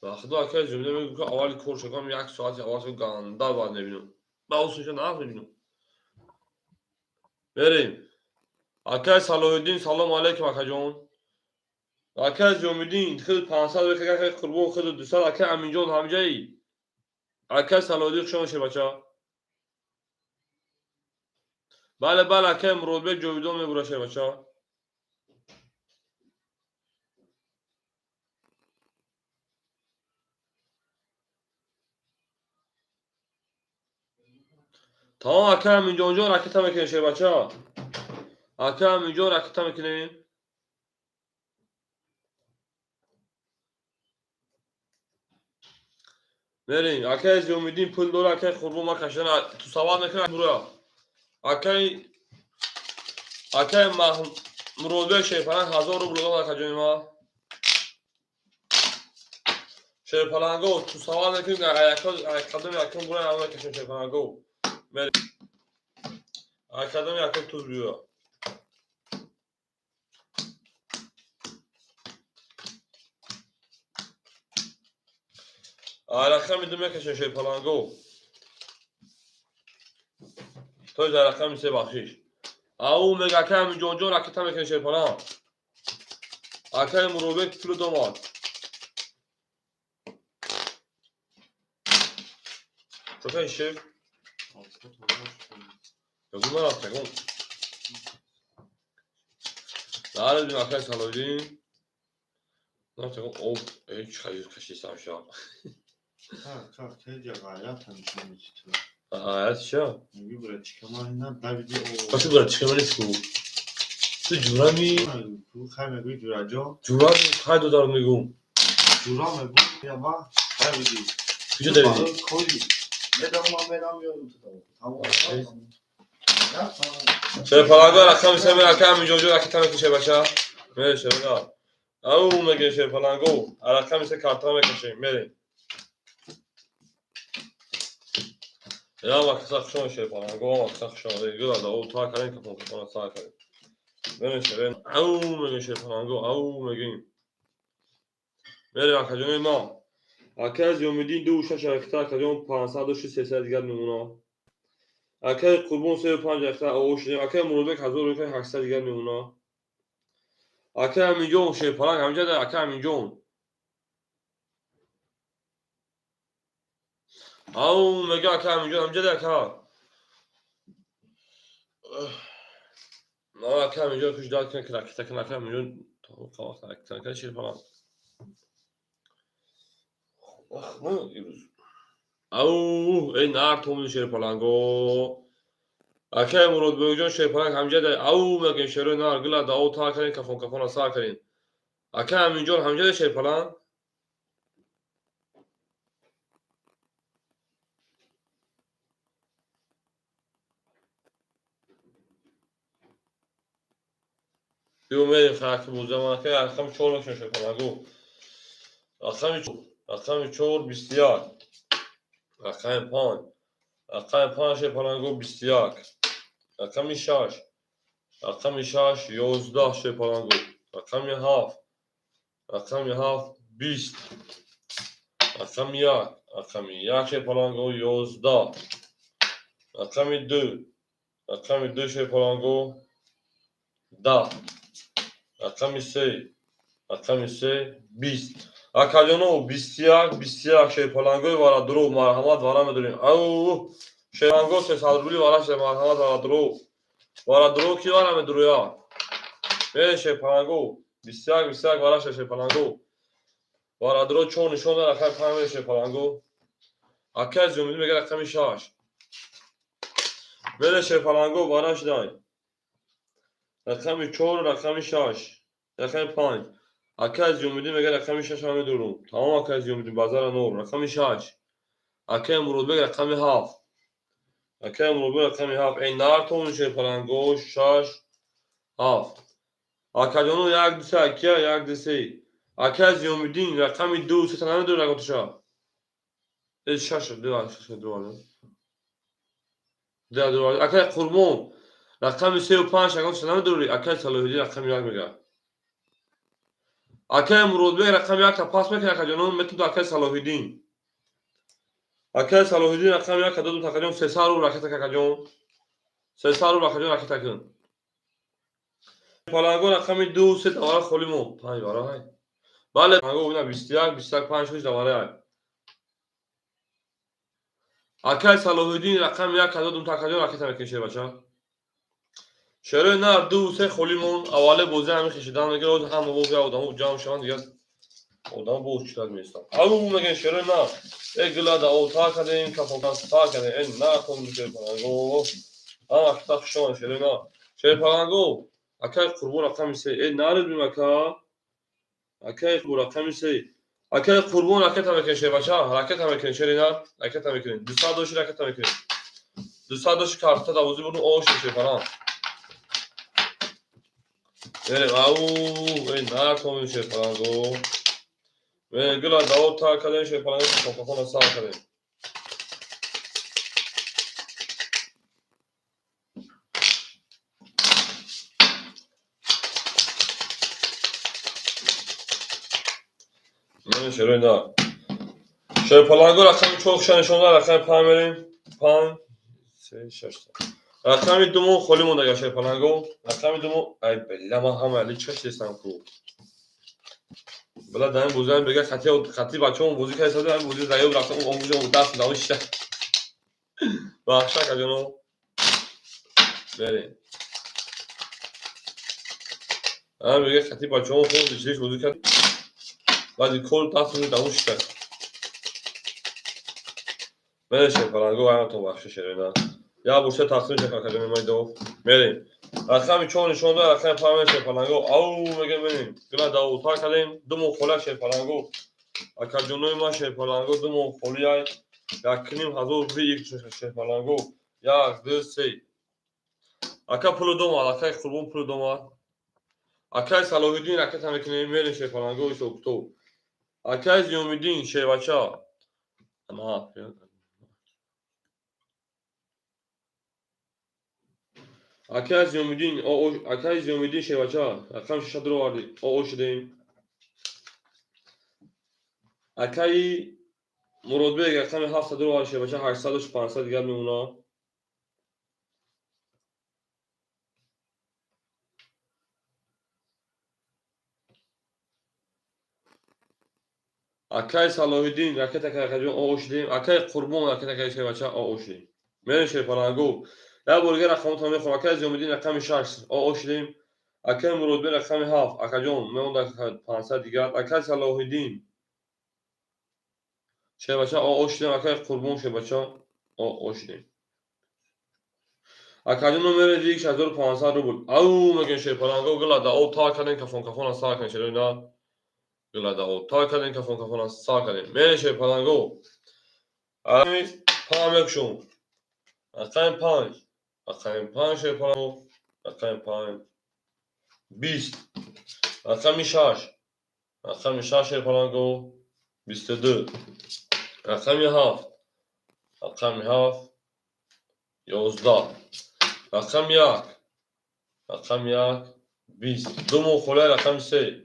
Ба худо акай Зиёмиддин мегӯ ки аввали кор шакам як соати аввал ганда бад мебинам. Ба усуша нағз мебинам. Берем. Акай Салоҳиддин, салом алейкум акаҷон. Акай Зиёмиддин, худ 500 бек, акай Қурбон худ 200, акай Аминҷон ҳамҷаи. Акай Салоҳиддин хуш омадед бача. Бале, бале, акай Муродбек ҷовидон мебура шербача. Тамом акай Аминҷонҷон ракета мекунем шербача. Акай Аминҷон ракета мекунем. Мерем. Акай Зиёмиддин пул дора, акай Қурбон ма кашидан ту савол мекунам бура. Акай Муродбек шерпаланг 1000 рубл дод акаҷони ма. Шерпаланго ту савол мекунем қадами якум бура ама мекашем шерпаланго. Мерем. Қадами якум туз биё. Рақами ду мекашем шерпаланго. То дар рақами се бахшиш. Ау мега акай Аминҷонҷон ракета мекунем шерпаланг. Акай Муродбек пул домад. Чокай шер? Ягон нарафт, ягон. Нарезим акай Салоҳиддин. Нарафт, ягон об, ҳеҷ кашисам ша. Так, теҷа ғайрат ҳамеша метиту. Ғайрат чия? Мегӯ братчика ман на давиди о. Башу братчика ман нест ку. Ту ҷурами? Хай мегӯи ҷураҷон. Ҷурами хай додар мегӯм. Ҷура мегӯм, я ба давиди. Куҷо давиди? Коли. Медам ман мерам ё тамом. Шерпаланго рақами се мера акай Аминҷонҷон ракета мекунем шербача. Мере шербача. Ау мегӯем шерпаланго. Рақами се карта мекашем. Мерем. Я макса хуш омадед шерпаланго, макса хуш омадед. Гула да о та кардем кафон кафон са кардем. Мерем шербен. Ау мегӯем шерпаланго, ау мегӯем. Мерем акаҷони ма. Акай Зиёмиддин 2 6 ракета акаҷон 500 300 дигар мемонад. Акаи Қурбон 3 5 ракета оғоз шудем. Акаи Муродбек 1800 дигар мемона. Акаи Аминҷон Шерпаланг ҳаминҷа, акаи Аминҷон. Ау, мега акаи Аминҷон ҳаминҷа, ака. Акаи Аминҷон хуш дад кунад, ки ракета кунад. Акаи Аминҷон вақт ракета накард, Шерпаланг. Ау, эй нар томин Шерпаланго. Акаи Муродбекҷон Шерпаланг ҳаминҷа, ау мегем шерои нар гила дао тар кардем, кафон кафона сар кардем. Акаи Аминҷон ҳаминҷа, Шерпаланг. Биё мерем хаки бозиамон, акаи рақами чор мекунем, Шерпаланго. Рақами чор 21. Рақами панҷ. Рақами панҷ, Шерпаланго, 21. Рақами шаш. Рақами шаш 11, Шерпаланго. Рақами ҳафт. Рақами ҳафт 20. Рақами як. Рақами як, Шерпаланго, 11. Рақами ду. Рақами ду, Шерпаланго, 10. Рақами се. Рақами се 20. Акаҷоно, 21, 21, Шерпалангои варадуров, марҳамат, вара медорем. Ау, Шерпаланго, 300 рубли вара шуда, марҳамат, варадуров. Варадуров ки вара медуроя? Э, Шерпаланго, 21, 21 вара шуда, Шерпаланго. Варадуров чор нишон дад, рақами панҷ мере, Шерпаланго. Акаи Зиёмиддин мега рақами шаш. Мере, Шерпаланго, вара шудай. Рақами чор, рақами шаш, рақами панҷ. Акаи Зиёмиддин мега рақами шаш ҳам медорум. Тамом, акаи Зиёмиддин, базара нор. Рақами шаш. Акаи Муродбек рақами ҳафт. Акаи Муродбек рақами ҳафт. Эй нар томин, Шерпаланго, шаш, ҳафт. Акаҷоно, як, ду, се, акия, як, ду, се. Акаи Зиёмиддин рақами ду, сета намедори ягонташа? Э, шаш, ду, шаш, ду, ду, ду. Акаи Қурбон рақами сею панҷ ягонташа намедори? Акаи Салоҳиддин рақами як мега. Акаи Муродбек рақами якта пас мекунад, акаҷоно, метавонад акаи Салоҳиддин. Акаи Салоҳиддин рақами якта додум, акаҷон, 300 рубл ракета, акаҷон. 300 рубл, акаҷон, ракета кун. Паланго, рақами ду, се давара холӣ мо. Панҷ вара ҳай. Бале, паланго, ина 21, 21, панҷ, шаш давара ҳай. Акаи Салоҳиддин рақами якта додум, акаҷон, ракета мекунӣ, шербача. Шерои нар, ду, се холӣ мон, аввале бозӣ ҳамин хешидан мега, ҳозир ҳама боз як одамо ҷамъ шаванд, дигар одамо боз читад меистанд. Ау мегӯем, шерои нар. Э, гила дао тар кардем, кафон тар кардем. Э, нар тон, Шерпаланго. Ҳама кита хушомад, шерои нар. Шерпаланго, акаи Қурбон рақами се. Э, наридбим, ака. Акаи Қурбон рақами се. Акаи Қурбон ракета мекунем, шербача, ракета мекунем, шери нар, ракета мекунем. 200 доши ракета мекунем. 200 доши карта давозӣ бурдум, ош Шерпаланг. Мерем, ау, эй, нар томин, Шерпаланго. Гила дао тар кардем, Шерпаланго, кафон сар кардем. Мерем, шерои нар. Шерпаланго, рақами чор хуша нишон дад, рақами панҷ мерем. Панҷ, се, шаш. Рақами думон холӣ мондага, Шерпаланго. Рақами думон, ай бела, ман ҳама али чӣ шидестам ку. Била дар ин бозиам бега хати хати бачаҳо бозӣ карда, ин бозӣ заёб рафтам, он даст дао шида. Бахша, акаҷоно. Мерем. Ам бега хати бачаҳо хуб дишиш бозӣ кард. Баъди кор даст дао шида. Мерем, Шерпаланго, ҳаматон бахша, шерина. Як бурса тақсим шад, акаҷони майдо. Мерем. Рақами чор нишон дод, рақами панҷ, Шерпаланго. Ау мегем, мерем. Гила дао тар кардем, ду моҳ холӣ, Шерпаланго. Акаҷонои ман, Шерпаланго, ду моҳ холӣ ай. 1500 рубли ик, Шерпаланго. Як, ду, се. Ака пулу домад, акаи Қурбон пулу домад. Акаи Салоҳиддин ракета мекунем, мерем, Шерпаланго, ҳисоб-китоб. Акаи Зиёмиддин, шербача. На, акаи Зиёмиддин, акаи Зиёмиддин, шербача, рақами шаша дуровардӣ, оо шудем. Акаи Муродбек рақами ҳафта дуровард, шербача, 800 500 дигар мемонад. Акай Салоҳиддин ракета акаҷон ОО шудем. Акай Қурбон ракета каи шербача ОО шудем. Мерем шерпаланго. Як бор дигар рақамотро мехонам. Акай Зиёмиддин рақами 6 ОО шудем. Акай Муродбек рақами 7 акаҷон мемонда 500 дигар. Акай Салоҳиддин шербача ОО шудем. Акай Қурбон шербача ОО шудем. Акаҷон номери 1500 рубл. Ау мегӯем шерпаланго гила да об тар кардем кафон кафона сар кардем шерои на. Гила да об тар кардем кафон кафона сар кардем. Мерем шерпаланго. Ами панҷ мекушом. Рақами 5. Рақами 5 шерпаланго. Рақами 5. 20. Рақами 6. Рақами 6 шерпаланго. 22. Рақами 7. Рақами 7. 11. Рақами 1. Рақами 1. 20. Ду моҳ холия рақами 3.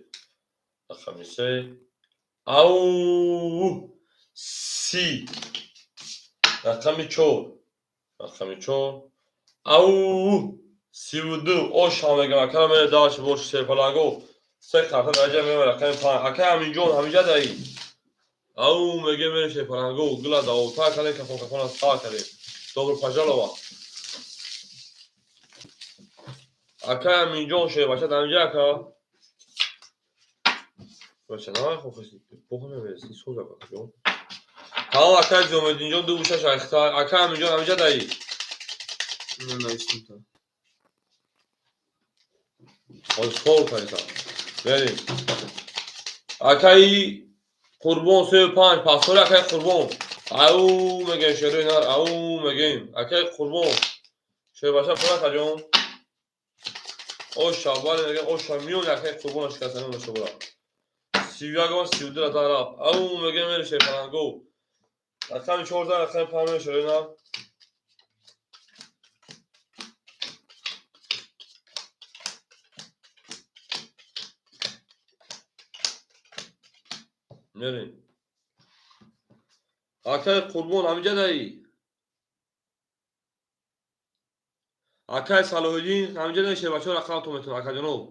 Рақами 3. Ау! 30. Рақами 4. Рақами 4. Ау! 32. Ош ҳам мегӯям. Акара мере даш бош шерпаланго. Се карта дараҷа меояд рақами 5. Акай Аминҷон ҳаминҷа даи. Ау мегӯем мере шерпаланго. Гила давотар кардем кафон кафона сар кардем. Добро пожаловать. Акай Аминҷон шербача дар инҷа ака. Бача давай хохеси. Похуй намерesi. Соза акаҷон. Тамом акай Зиёмиддинҷон ду гӯшаш айхта. Акай Аминҷон ҳаминҷа даи. Ҳозир фол кардам. Мерем. Акаи Қурбон 35 пасори акаи Қурбон. Ау мегӯем шерои нар, ау мегӯем. Акаи Қурбон. Шербача пур акаҷон. Оша бале мегӯем оша миёни акаи Қурбона шикаста меоша бура. 31 32 ра рафт. Ау мегӯем мерем шерпаланго. Рақами 14 рақами 5 мерем шерои нар. Мерем. Акаи Қурбон ҳаминҷа даи. Акаи Салоҳиддин ҳаминҷа даи шербачаҳо рақаматон метавонад акаҷонов.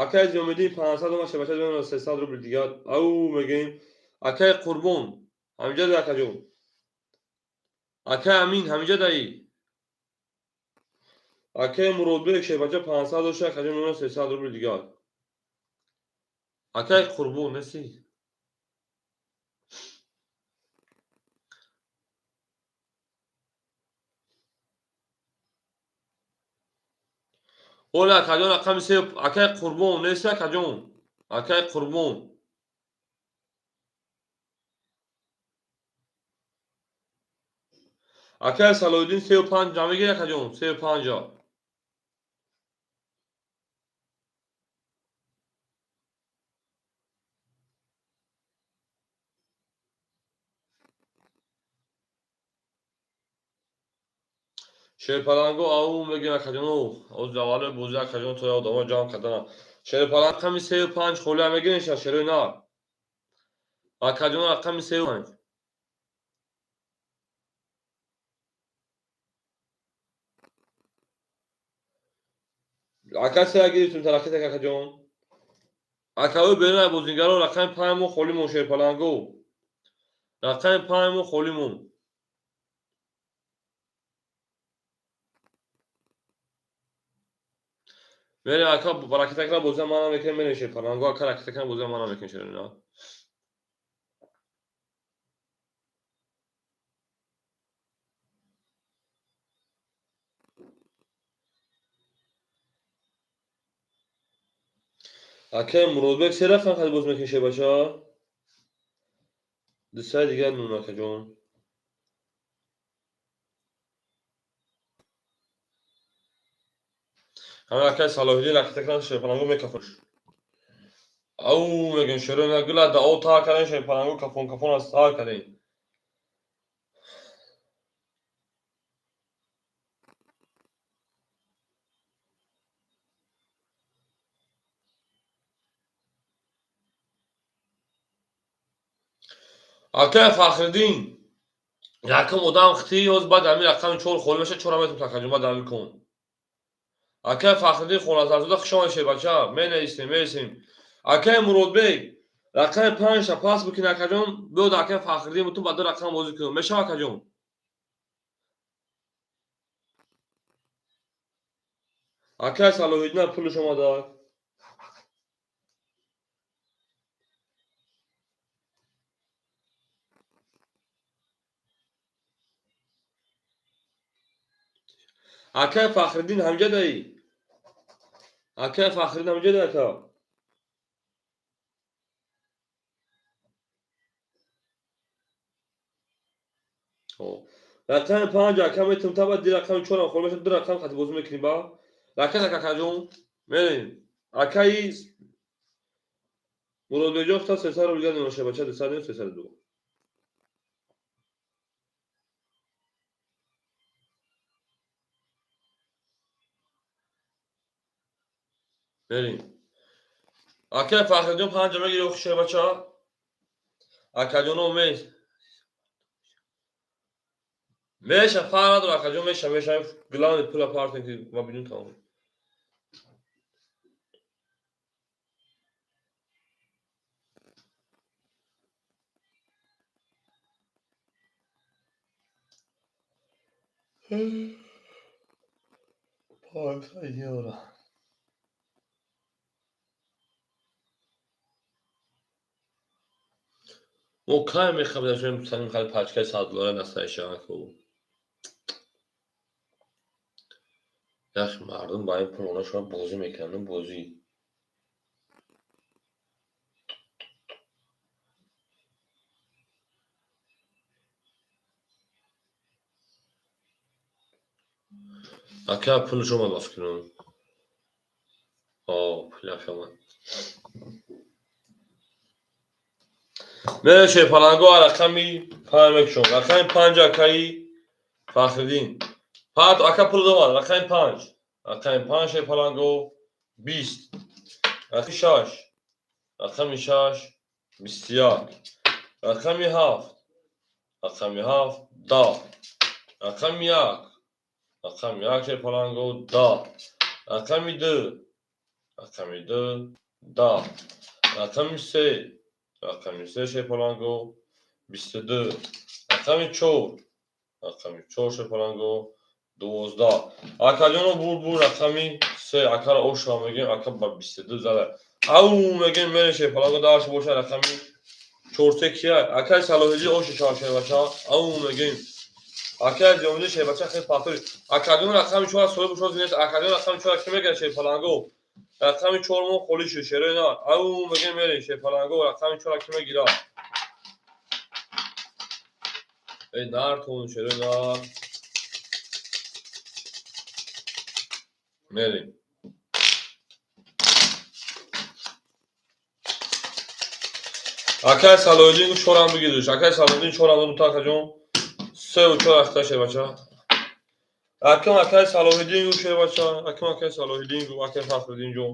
Акаи Зиёмиддин 500 омад шербача 300 рубл дигар. Ау мегӯем. Акаи Қурбон ҳаминҷа даи акаҷон. Акаи Амин ҳаминҷа даи. Акаи Муродбек шербача 500 дошта акаҷон 300 рубл дигар. Акаи Қурбон неси? Оля акаҷон рақами 3 акаи Қурбон неси акаҷон? Акаи Қурбон. Акаи Салоҳиддин 35 намегири акаҷон? 35. Шерпаланго ау мегӯем акаҷонов. Оз аввали бозӣ акаҷон то одама ҷамъ кардана. Шерпаланг рақами 35 холия мегирен ша шерои нар. Акаҷон рақами 35. Ака се гирифтем тараққи акаҷон. Акаҳои берун аз бозингаро рақами 5 мо холӣ мон шерпаланго. Рақами 5 мо холӣ мон. Мерем ака ракетакра бозиам ман намекунем мерем шерпаланго ака ракетакра бозиам ман намекунем шерои нар. Акаи Муродбек се рақам хади боз мекунӣ шербача? Ду саи дигар нун акаҷон. Ҳамин акаи Салоҳиддин ракетакран шерпаланго мекафон. Ау мегӯем шерои нар гила да об тар кардем шерпаланго кафон кафон аз тар кардем. Акаи Фахриддин якум одам хитӣ ҳоз баъд ҳамин рақами 4 холӣ мешавад 4 метавон акаҷон баъд ҳамин кун. Акаи Фахриддин Хоназарзода хуш омадед шербача. Менависем, мерасем. Акаи Муродбек Рақами панҷта пас бикун, акаҷон, биёд акаи Фахриддин бутун ба ду рақам бозӣ кунем. Мешава, акаҷон? Акаи Салоҳиддин пулш омада. Акаи Фахриддин ҳамҷадаӣ? Акаи Фахриддин ҳамҷадаи, ака? Рақами панҷ ака метавонем таба ди рақами чорам хол мешавад, ду рақам қати бозӣ мекунем ба. Ракат, акакаҷон, мерем. Акаи Муродбеҷон хта 300 рубл дигар мемоша, бача, 200 не, 302. Мерем. Акаи Фахриддин панҷа мегири, охи бача. Акаҷоно мес. Меша, фарқ надора, акаҷон, меша, меша, главное пула партем ки ма бидун тамом. 500 евро. Мо кай мехабидашем саним хали пачкаи 100 доллара настаишаванд ку. Ях, мардум ба ин пул онашон бозӣ мекунанд, бозӣ. Ака, пулш омад, ба фикрам. О, пулаш омад. Мерем, шерпаланго, рақами панҷ мекушом. Рақами панҷ, акаи Фахриддин. Пат, ака, пул омад. Рақами панҷ. Рақами панҷ, шерпаланго, 20. Рақами шаш. Рақами шаш, 21. Рақами ҳафт. Рақами ҳафт, 10. Рақами як. Рақами як, шерпаланго, 10. Рақами ду. Рақами ду, 10. Рақами се. Рақами се, шерпаланго, 22. Рақами чор. Рақами чор, шерпаланго, 12. Акаҷоно, бурд, бурд рақами се. Акаро ошва мегӯем, ака ба 22 зада. Ау мегӯем, мерем, шерпаланго, даш боша рақами чорсе кия? Акаи Салоҳиддин оши шава, шербача. Ау мегӯем. Акаи Зиёмиддин, шербача, хел пахтори. Акаҷон, рақами чор соҳиб шоз нест. Акаҷон, рақами чор ки мегирад, шерпаланго? Рақами чор мо холӣ шуд, шерои на. Ау мегӯем, мерем, шерпаланго, рақами чора ки мегирад? Эй, нартон, шерои нар. Мерем. Акаи Салоҳиддин чорам бигирдуш. Акаи Салоҳиддин чорам додум та, акаҷон. Сеу чор ахта, шербача. Акам акаи Салоҳиддин гу, шербача. Акам акаи Салоҳиддин гу, акаи Фахриддин ҷон.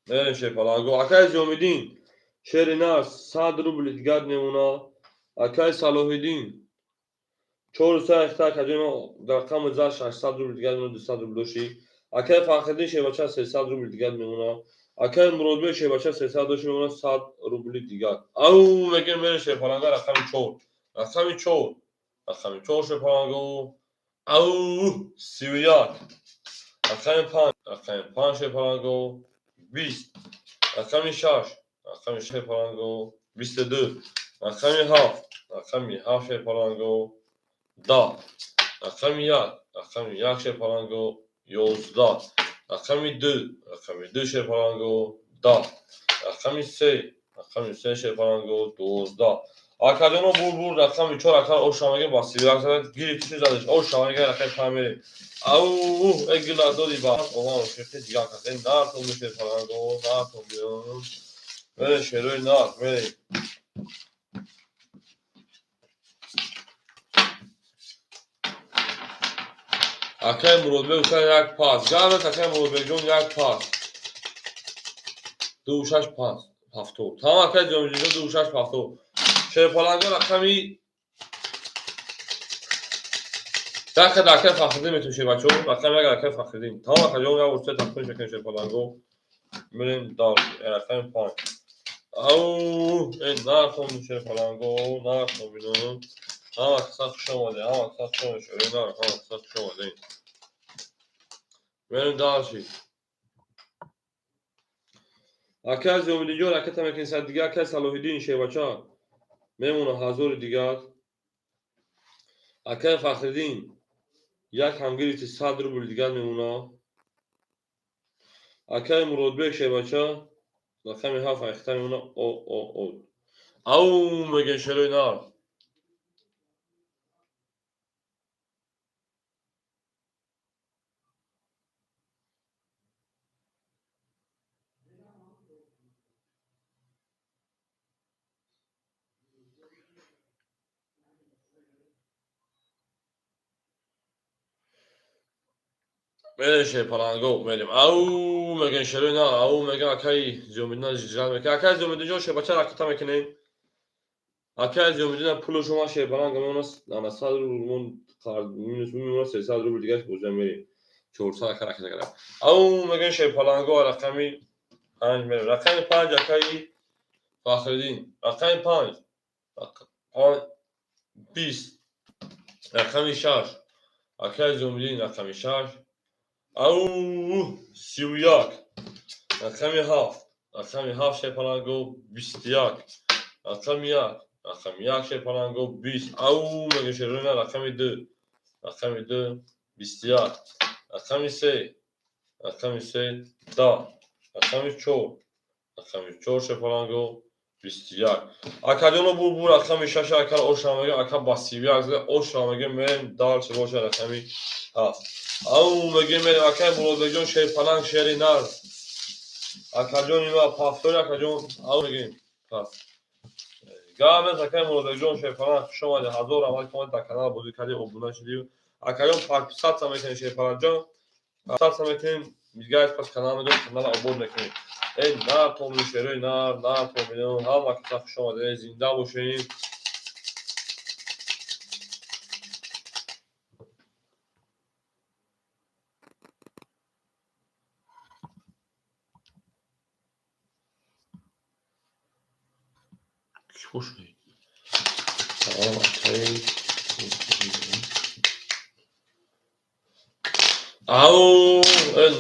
Мерем, шерпаланго. Акаи Зиёмиддин шери нар 100 рубли дигар мемона. Акаи Салоҳиддин чору се ахта, акаҷон, рақами за 600 рубли дигар мемона, 200 рубл дошӣ. Акаи Фахриддин, шербача, 300 рубли дигар мемона. Акаи Муродбек, шербача, 300 дошӣ мемона, 100 рубли дигар. Ау мегӯем, мерем, шерпаланга, рақами чор. Рақами чор. Рақами чор, шерпаланго. Ау, 31. Рақами панҷ. Рақами панҷ, шерпаланго, 20. Рақами шаш. Рақами шерпаланго, 22. Рақами ҳафт. Рақами ҳафт, шерпаланго, 10. Рақами як. Рақами як, шерпаланго, 11. Рақами ду. Рақами ду, шерпаланго, 10. Рақами се. Рақами се, шерпаланго, 12. Акаҷоно, бурд, бурд рақами чор. Ака оша мегӯем, ба 31 зада гирифти, задаш. Оша мегӯем, рақами панҷ мерем. Ау, э, гила доди ба оҳан шехи дигар кас. Э, нартон, шерпаланго, нартон биён. Мерем, шерои нар, мерем. Акаи Муродбек гуфтан як пас. Гард, акаи Муродбекҷон, як пас. Ду шаш пас. 70. Тамом, акаи Ҷомиҷон, ду шаш 70. Шерпаланго, рақами Така да акай Фахриддин метавонем шербачо. Рақами як акай Фахриддин. Тамом акаҷон, як урса тақсим мекунем шерпаланго. Мерем дар рақами 5. Ау, эй нархом шерпаланго, нархом бинам. Ҳама каса хуш омаде, ҳама каса хуш омаде, шерои нар, ҳама каса хуш омаде. Мерем дальше. Акай Зиёмиддинҷон ракета мекунем сад дигар, акай Салоҳиддин шербача мемона 1000 дигар. Акай Фахриддин як ҳам гирифти 100 рубл дигар мемона. Акай Муродбек шербача рақами 7 айхта мемона. О о о. Ау мегӯем шерои нар. Мерем шерпаланго, мерем. Ау мегӯем шерои нар, ау мегӯем акаи Зиёмиддин ҷиҷрат мекунем. Акаи Зиёмиддинҷон шербача ракета мекунем. Акаи Зиёмиддин пулу шумо шерпаланго мемона, ана 100 рубл мон минус мемона, 300 рубл дигараш бозиам мерем. 400 ака ракета кардам. Ау мегӯем шерпаланго рақами 5 мерем. Рақами 5 акаи Фахриддин. Рақами 5. 20. Рақами 6. Акаи Зиёмиддин рақами 6. Ау 31. Рақами 7. Рақами 7 шерпаланго 21. Рақами 1. Рақами 1 шерпаланго 20. Ау мегӯем шерои нар рақами 2. Рақами 2 21. Рақами 3. Рақами 3 10. Рақами 4. Рақами 4 шерпаланго 21. Акаҷоно бу рақами 6 ака оша мегӯем, ака ба 31 зада оша мегӯем, мерем дальше боша рақами 7. Ау мегӯем мерем акаи Муродбекҷон шерпаланг шери нар. Акаҷони ма пафтори акаҷон ау мегӯем. Пас. Гап акаи Муродбекҷон шерпаланг хуш омадед. 1000 раҳмат ки омадед дар канал бозӣ кардед, обуна шудед. Акаҷон подписаться мекунем шерпалангҷон. Подписаться мекунем, дигар пас канал медорем, канал обод мекунем. Эй нар томин шерои нар, нар томин, ҳама каса хуш омадед, зинда бошед. Кӣ Салом акаи. Ау,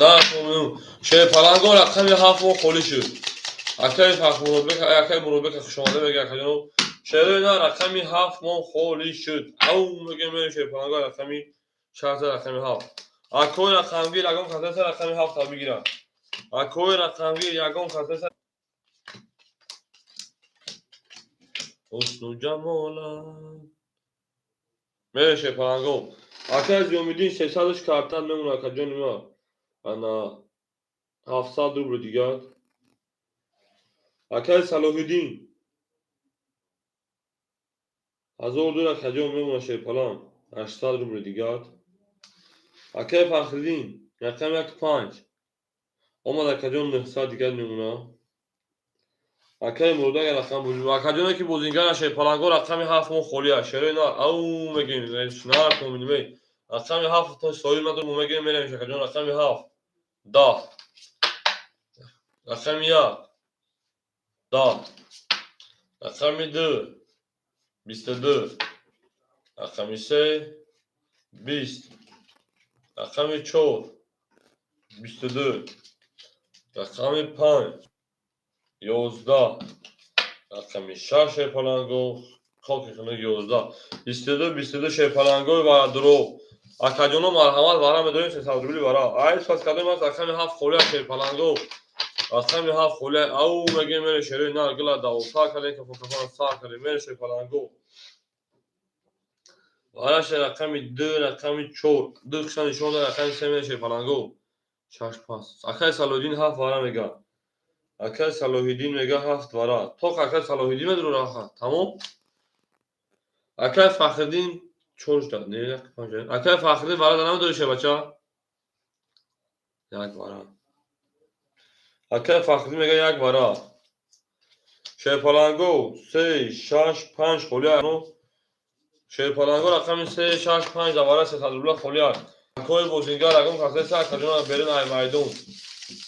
нар томин. Шерпаланго рақами 7 мо холӣ шуд. Акаи Фахрмуродбек, акаи Муродбек хуш омадед мегӯяд акаҷоно. Шерои нар рақами 7 мо холӣ шуд. Ау мегӯем мерем шерпаланго рақами 6 рақами 7. Акои рақамгир ягон касеса рақами 7 бигирад. Акои рақамгир ягон касеса ҳусну ҷамола. Мерем шерпаланго. Акаи Зиёмиддин 300 картан мемонад акаҷони ма. Ана 700 рубл дигар. Акаи Салоҳиддин 1002 акаҷон мемонад шерпаланг 800 рубл дигар. Акаи Фахриддин рақами 1 5 омад акаҷон 900 дигар мемонад. Акаи Муродбек рақам бозӣ. Акаҷоне ки бозингар шерпаланго рақами 7 мо холӣ аст. Шерои нар ау мегӯем, нар томин мей. Рақами 7 то соҳиб надорем, мо мегӯем мерем акаҷон рақами 7 10. Рақами 1 10. Рақами 2 22. Рақами 3 20. Рақами 4 22. Рақами 5 11. Рақами 6 шерпаланго хоки хунук 11. 22 22 шерпалангои ва дурӯғ. Акаҷоно марҳамат вара медорем 300 рубли вара. Ай пас кадом аст рақами 7 холӣ аст шерпаланго. Рақами 7 холӣ. Ау мегӯем мерем шерои нар гила давоса кардем, кафон кафон сар кардем, мерем шерпаланго. Вара ше рақами 2 рақами 4 2 хиша нишон дод рақами 3 мерем шерпаланго. 6 пас. Акаи Салоҳиддин 7 вара мегӯяд. Акаи Салоҳиддин мегӯяд 7 вара. Тоқ акаи Салоҳиддин медуру раха. Тамом? Акаи Фахриддин 4 та, не 1 5. Акаи Фахриддин вара да намедори шербача? 1 вара. Акаи Фахриддин мегӯяд 1 вара. Шерпаланго 3 6 5 холӣ. Шерпаланго рақами 3, 6, 5 давара 300 рубла холӣ аст. Акои бозингар ягон кас нест, акаҷон берун ай майдон.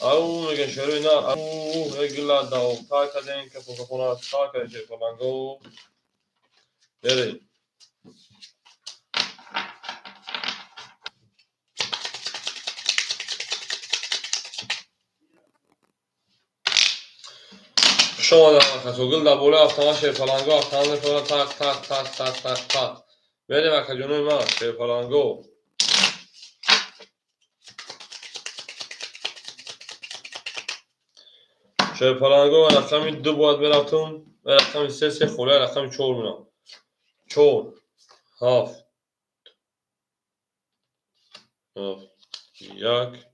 Ау мегӯян шерои на, ау гила давтар кардем, кафон кафона сар кардем шерпаланго. Берем. Хуш омадам акасо. Гул дар болои автомат шерпаланго, автомат мефорад так так так так так так. Берем акаҷонои ман, шерпаланго. Шерпаланго рақами 2 бояд мерафтум, рақами 3 3 холия, рақами 4 мерафт. 4 7 7 1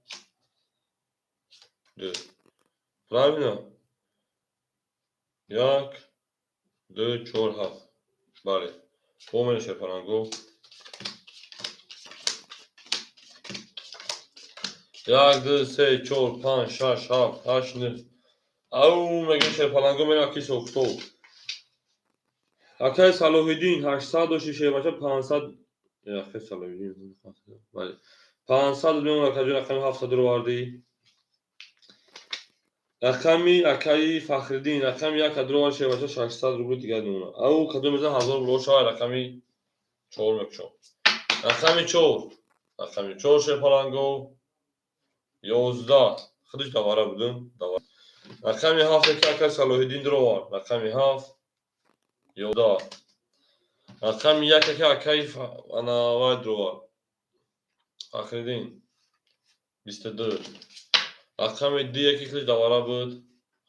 2. Правильно? 1 2 4 7. Бале. Помер шерпаланго. 1 2 3 4 5 6 7 8 9. Ау мегӯем шерпаланго мерем аки сохтов. Акаи Салоҳиддин 800 дошти шербача 500. Акаи Салоҳиддин бале. 500 меон акаҷон рақами 700 овардӣ. Рақами акаи Фахриддин рақами 1 кадро шербача 600 рубли дигар мемонад. Ау кадом мезан 1000 рубл шавад рақами 4 мекушам. Рақами 4. Рақами 4 шерпаланго 11. Худиш давара будум. Давара. Рақами 7 ки акаи Салоҳиддин дуровард. Рақами 7 11. Рақами 1 ки акаи Анавай дуровард. Фахриддин 22. Рақами 2 ки худиш давара буд.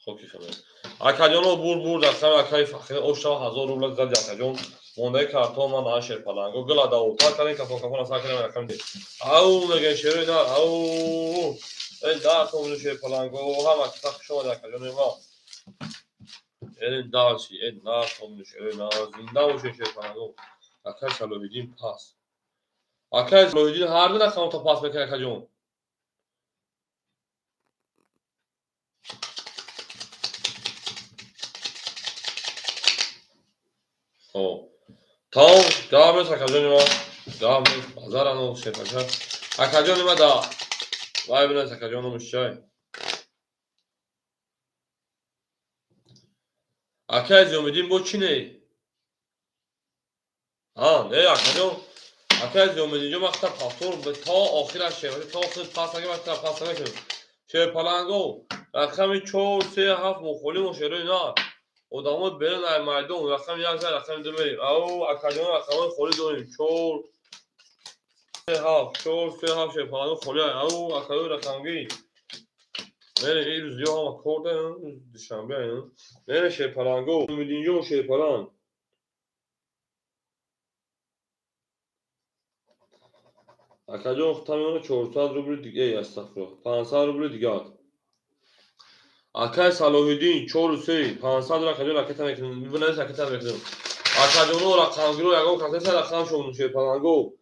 Хоки хеле. Акаҷоно бурд бурд рақами акаи Фахриддин ошава 1000 рубл зади акаҷон. Мондаи картон ман на шерпаланго. Гила давотар кардем кафон кафон асар кардем рақами 2. Ау мегӯем шерои нар. Ау да томину шерпаланго ҳама киса хуш омад акаҷони ма. Эрин дальше, эн на томину шерои нар. Зинда бошед шерпаланго. Акаи Салоҳиддин пас. Акаи Салоҳиддин ҳар ду рақамто пас мекунад акаҷон. Тамом, гап нест акаҷони ма. Гап нест. Базарано шерпача. Акаҷони ма да вай бинес акаҷон номиш чай. Акаи Зиёмиддин бо чӣ не? А, не акаҷон. Акаи Зиёмиддинҷон вақта повтор то охираш шерпача то охир пас наги вақта пас намекунем. Шерпаланго рақами 4 3 7 мухолимо шерои на. Одамои берун ай майдон рақами 1 рақами 2 мерем. Ау акаҷон рақамҳои холӣ дорем. 4 3 7 4 3 7 шерпаланго холӣ. Ау акаёи рақамгӣ. Мерем ин рӯз ё ҳама кор дорем, душанбе. Мерем шерпаланго. Умидинҷон шерпаланг. Акаҷон хутам 400 рубли дига, астағфируллоҳ, 500 рубли дигар. Акаи Салоҳиддин 4 3 500 акаҷон ракета мекунем. Бинавис ракета мекунем. Акаҷоно рақамгиро ягон кас нест рақамшон шерпаланго.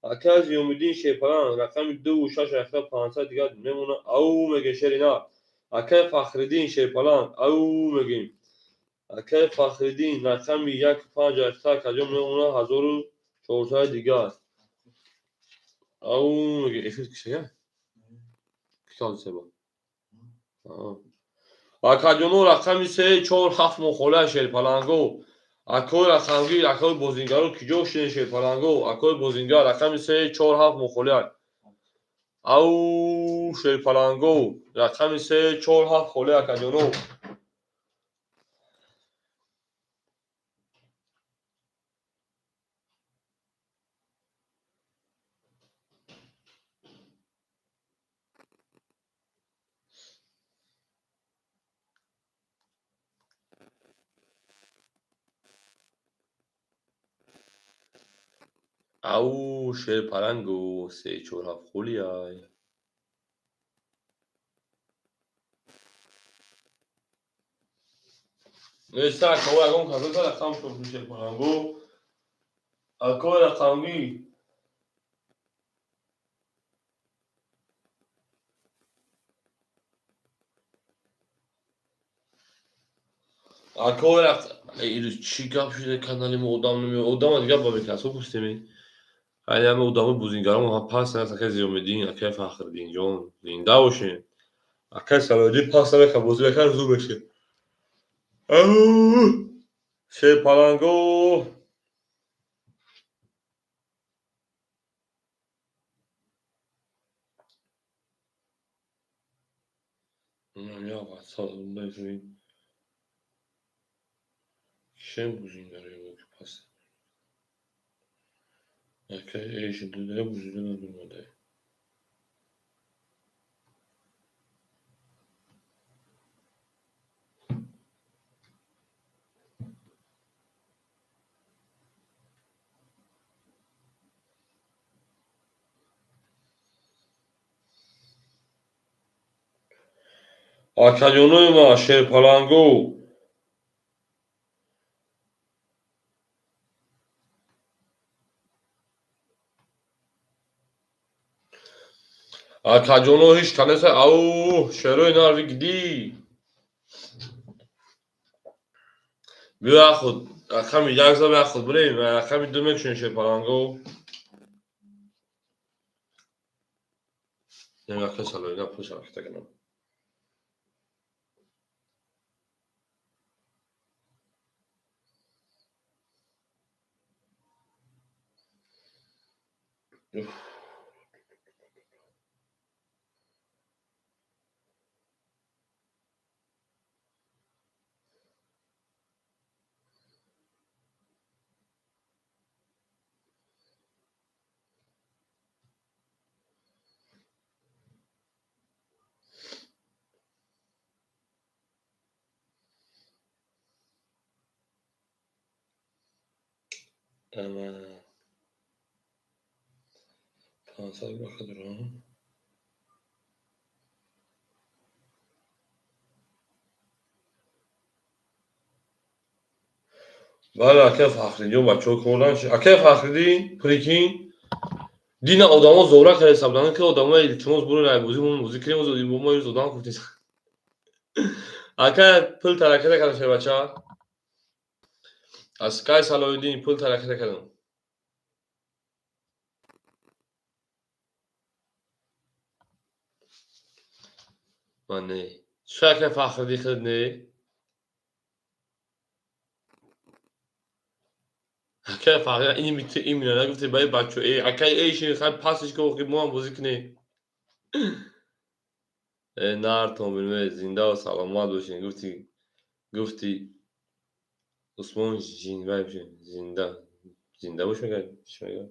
Акаи Зиёмиддин шерпаланг рақами 2 6 рақами 500 дигар мемонад. Ау мегӯем шери на. Акаи Фахриддин шерпаланг ау мегӯем. Акаи Фахриддин рақами 1 5 рақами акаҷон мемонад 1400 дигар. Ау мегӯем эфир кишая? Китоб себа. Акаҷоно рақами 3 4 7 мухолия шерпаланго. Акои рақамгир, акои бозингаро киҷо шудем шерпаланго? Акои бозингар рақами 3 4 7 мухолия. Ау шерпаланго рақами 3 4 7 холия акаҷоно. Ау шерпаланго 3 4 7 холия. Неста акао ягон кас рақам шуд шерпаланго. Акои рақамгӣ. Акои Ирӯз чӣ гап шуда, канали мо одам намеояд. Одама дигар ба микроскоп гуфтем. Ай ҳама одамои бузингаромо ҳам паст аст, акай Зиёмиддин, акай Фахриддинҷон, зинда бошед. Акай Салоҳиддин паст намекард, бозӣ мекард, зур мешид. Шерпаланго. Кишем бузингарои ки паст. Акай эши дуда бузинга надумадай. Акаҷонои ма, шерпаланго. Акаҷоно ҳеҷ канеса ау шерои нарви гидӣ. Биё худ рақами як зад худ бурем, рақами ду мекушем шерпаланго. Нема салоина пуш ҳараката кунам. Ама 500 баха дорам. Бале, акай Фахриддин, бачаҳо кордан. Акай Фахриддин, прикинь, дина одамо зора карда ҳисобдан, ки одамо илтимос бурун ай бозӣ мо бозӣ кунем, мо имрӯз одам гуфтем. Акай пул тараката кардам шербача. Аз кай Салоҳиддин пул тараката кардам. Ман не. Чӣ акай Фахриддин худ не? Акай Фахриддин ини мити имина нагуфти баи бачо э акай эшин хай пасиш ко ки мо ҳам бозӣ кунем. Э нартон билме зинда ва саломат бошед. Гуфти гуфти Усмон зинда зинда зинда бош мегӯяд чӣ мегӯяд?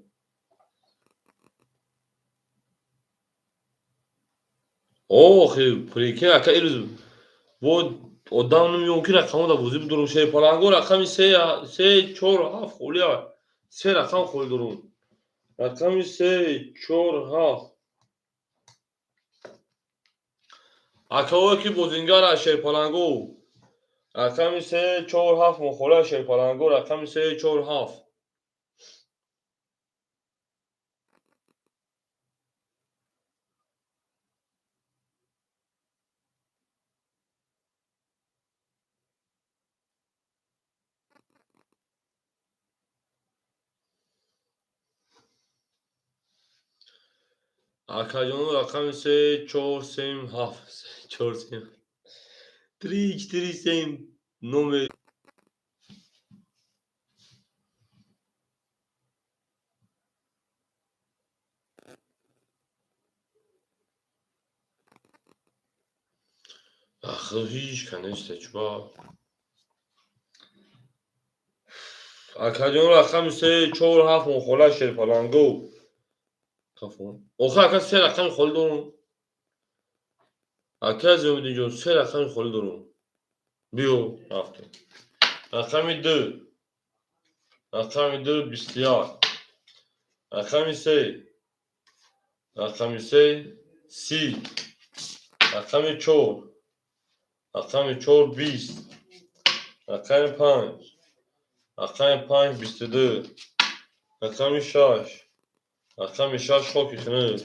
Охи прикинь ака ирӯз бо одам намеём ки рақамҳо дар бозӣ бидорум. Шерпаланго рақами се се чор ҳафт холӣ се рақам холӣ дорум. Рақами се чор ҳафт. Акаое ки бозингар аз шерпаланго. Рақами се чор ҳафт мохола шерпаланго рақами се чор ҳафт. Акаҷоно рақами се чор сем ҳафт. Чор сем. Три четыре семь номер. Ахир ҳеҷ канеста чуба. Акаҷоно рақами се чор ҳафт мохола шерпаланго. Кафон. Охир ака се рақами холӣ дорум. Ака Зиёмиддинҷон се рақами холӣ дорум. Биё рафтем. Рақами ду. Рақами ду 21. Рақами се. Рақами се 30. Рақами чор. Рақами чор 20. Рақами панҷ. Рақами панҷ 22. Рақами шаш. Рақами шаш хоки хунук.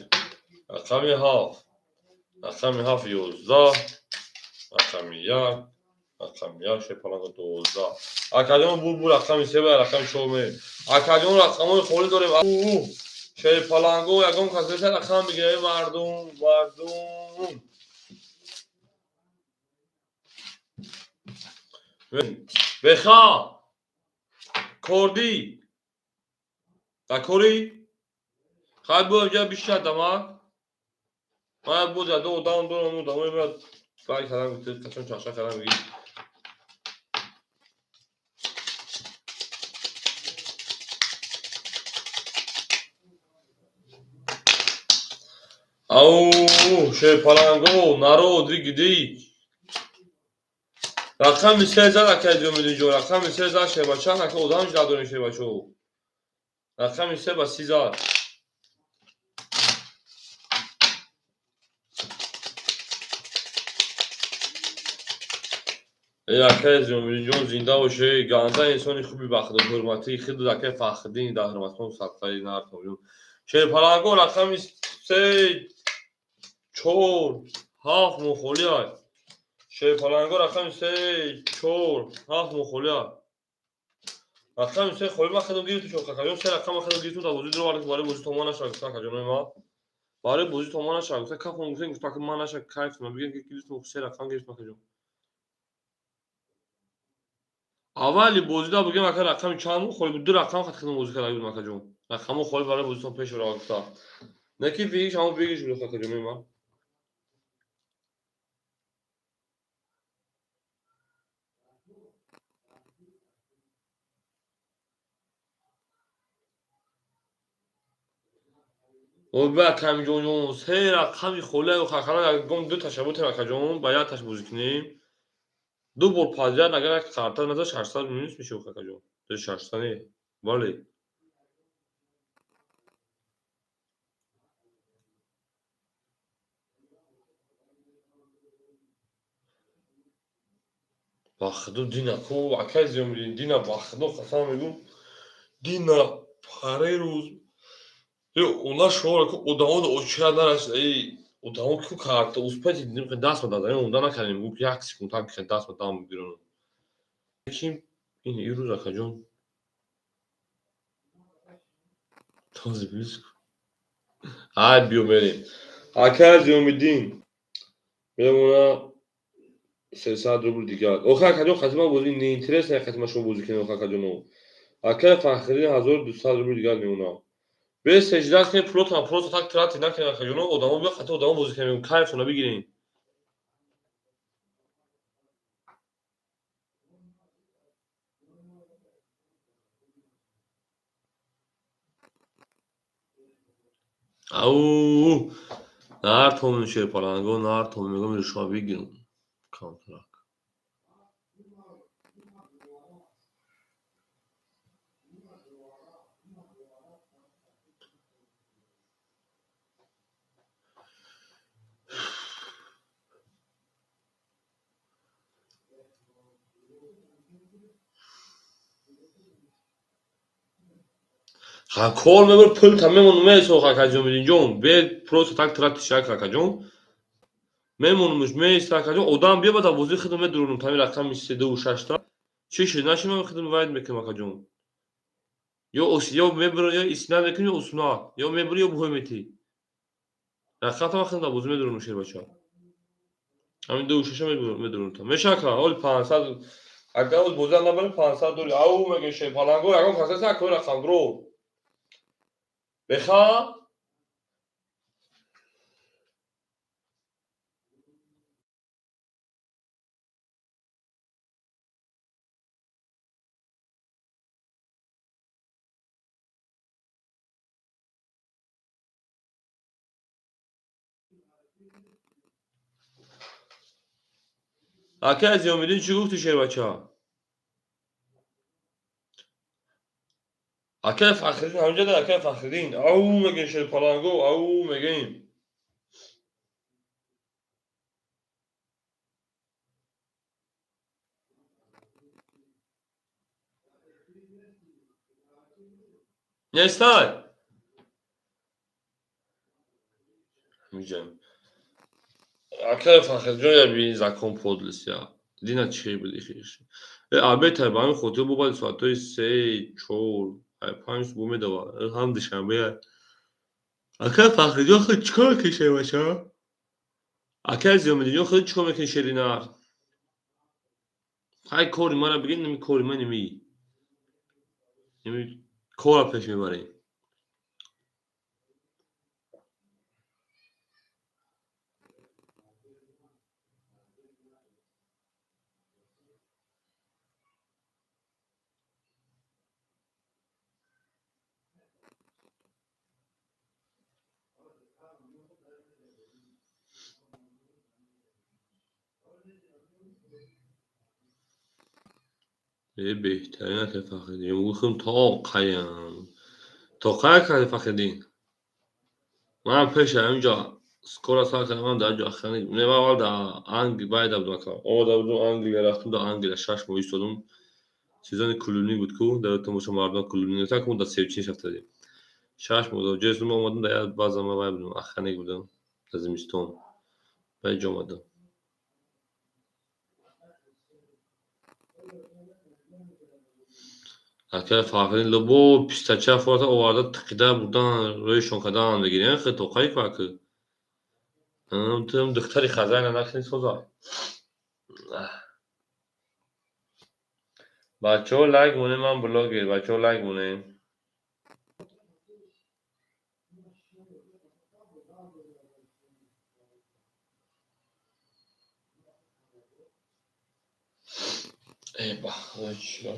Рақами ҳафт. Рақами ҳафт 11. Рақами як. Рақами як Шерпаланго 12. Акаҷон бу рақами се ба рақами чор мерем. Акаҷон рақамҳои холӣ дорем. Шерпаланго ягон кас неста рақам бигирем мардум, мардум. Беха кордӣ дакорӣ хай бу ҷа бишад дамак. Ман бу ҷа ду одам дорам, одамои меяд бай кардам, қачон чахча кардам мегӣ. Ау, Шерпаланго, народ, дигидӣ. Рақами се зад акай Зиёмиддинҷон, рақами се зад шербача, ака одам надорем шербачо. Рақами се ба си зад. Э акай Зиёмиддинҷон зинда боше, ганда инсони хуби бахту ҳурматӣ, худ акай Фахриддин дар ҳурматхон садқаи нартон. Шерпаланго рақами се, чор, ҳафт мухолӣ ай. Шерпаланго рақами се, чор, ҳафт мухолӣ ай. Рақами се холӣ ман худам гирифтум шо какаҷон, се рақам ман худам гирифтум дар бозӣ дуру барои бозӣ томон нашава гуфтам акаҷонои ман. Барои бозӣ томон нашава гуфтам, кафон гуфтем, гуфтам ки ман наша кайф ман бигем ки гирифтум се рақам гирифтум акаҷон. Аввали бозида бигем ака рақами чанд холӣ буд, ду рақам хат худам бозӣ карда будем акаҷон. Рақамҳо холӣ барои бозитон пеш равад гуфта. Не ки бигиш ҳамон бигиш буд акаҷонои ман. Ба камҷонҷон се рақами холӣ хакара ягон ду ташаббутем акаҷон, ба як таш бозӣ кунем. Ду бор подряд агар як карта наза 600 минус мешавад акаҷон. То 600 не. Бале. Бахду дина ку акай Зиёмиддин дина бахду қасам мегӯм. Дина параи рӯз она шумо ку одамо оча нарасид. Эй одамо ку карта успети дидем ки даст ба дадем, онда накардем. Гуфт як секунд так ки даст ба дам бигирам. Лекин ин ирӯз акаҷон този близко. Ай биё мерем. Акай Зиёмиддин мемона 300 рубл дигар. Охи акаҷон хати ман бозӣ неинтересно хати ман шумо бозӣ кунем охи акаҷоно. Акай Фахриддин 1200 рубл дигар мемона. Без сеждат кунем пулотам просто так тратить накунем акаҷоно, одамо биё хати одамо бозӣ кунем, кайфона бигирем. Ау, нартомем Шерпаланго, нартомем, мегӯям ришва бигирам. Камтарак. Ха кор мебар пул та мемонум месо акаҷон Мидинҷон, бе просто так тратить шак акаҷон. Мемонумш меса акаҷон, одам биё ба дар бозии худам медуронум тами рақами се ду шашта. Чӣ шуд наши ман худам вайд мекунам акаҷон. Ё ё мебарам, ё иснад мекунам, ё уснад, ё мебарӣ, ё буҳой метӣ. Рақамта ман худам дар бозӣ медуронум шербача. Ҳамин ду шаша медуронум та. Меша ака, ҳоли 500 агар оз бозӣ набарем 500 доллар. Ау мегӯем Шерпаланго, ягон кас нест акои рақамгиро. Беха? Акай Зиёмиддин чӣ гуфтӣ шербача? Акай Фахриддин ҳаминҷа да акай Фахриддин. Ау мегӯем Шерпаланго, ау мегӯем. Нестай? Миҷам. Акай Фахридҷон я би закон подлис я. Дина чӣ буд ихиш. Албатта, ба ҳамин хотир бо баъди соатҳои 3, 4, 5 бо медава. Ҳам душанбе. Ака Фахриҷон худ чӣ кор мекунӣ шербача? Ака Зиёмиддинҷон худ чӣ кор мекунӣ шеринар? Ҳай кори мара бигир, ними кори ман ними. Ними кора пеш мебарем. Беҳтарин ака Фахриддин. Гуфтам то қаям. То қая ака Фахриддин? Ман пеш ҳаминҷо скоро сар кардам, ман дар ҷо охраник. Не, ман аввал дар Англия байда будам ака. Омада будам Англия, рафтам дар Англия 6 моҳ истодам. Сезони клубник буд ку, дар тамоша мардум клубник так мо дар Севчин шафтадем. 6 моҳ дар ҷои омадам, дар як баъзан ман вай будам, охраник будам дар зимистон. Баъд ҷо омадам. Ака Фахриддин лубо пистача фората оварда тиқида бурдан рӯи шон кардан мегирем, хел тоқаи ку ака. Тум духтари хазайна накунӣ соза. Бачаҳо лайк монем, ман блогер, бачаҳо лайк монем. Э, ба, чӣ?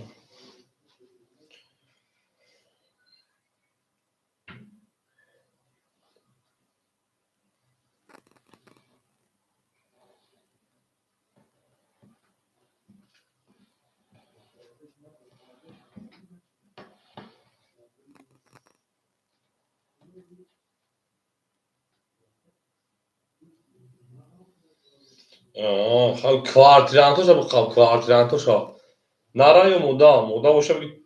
Квартирантоша бихаб, квартирантоша. Нара ё мода, мода боша биги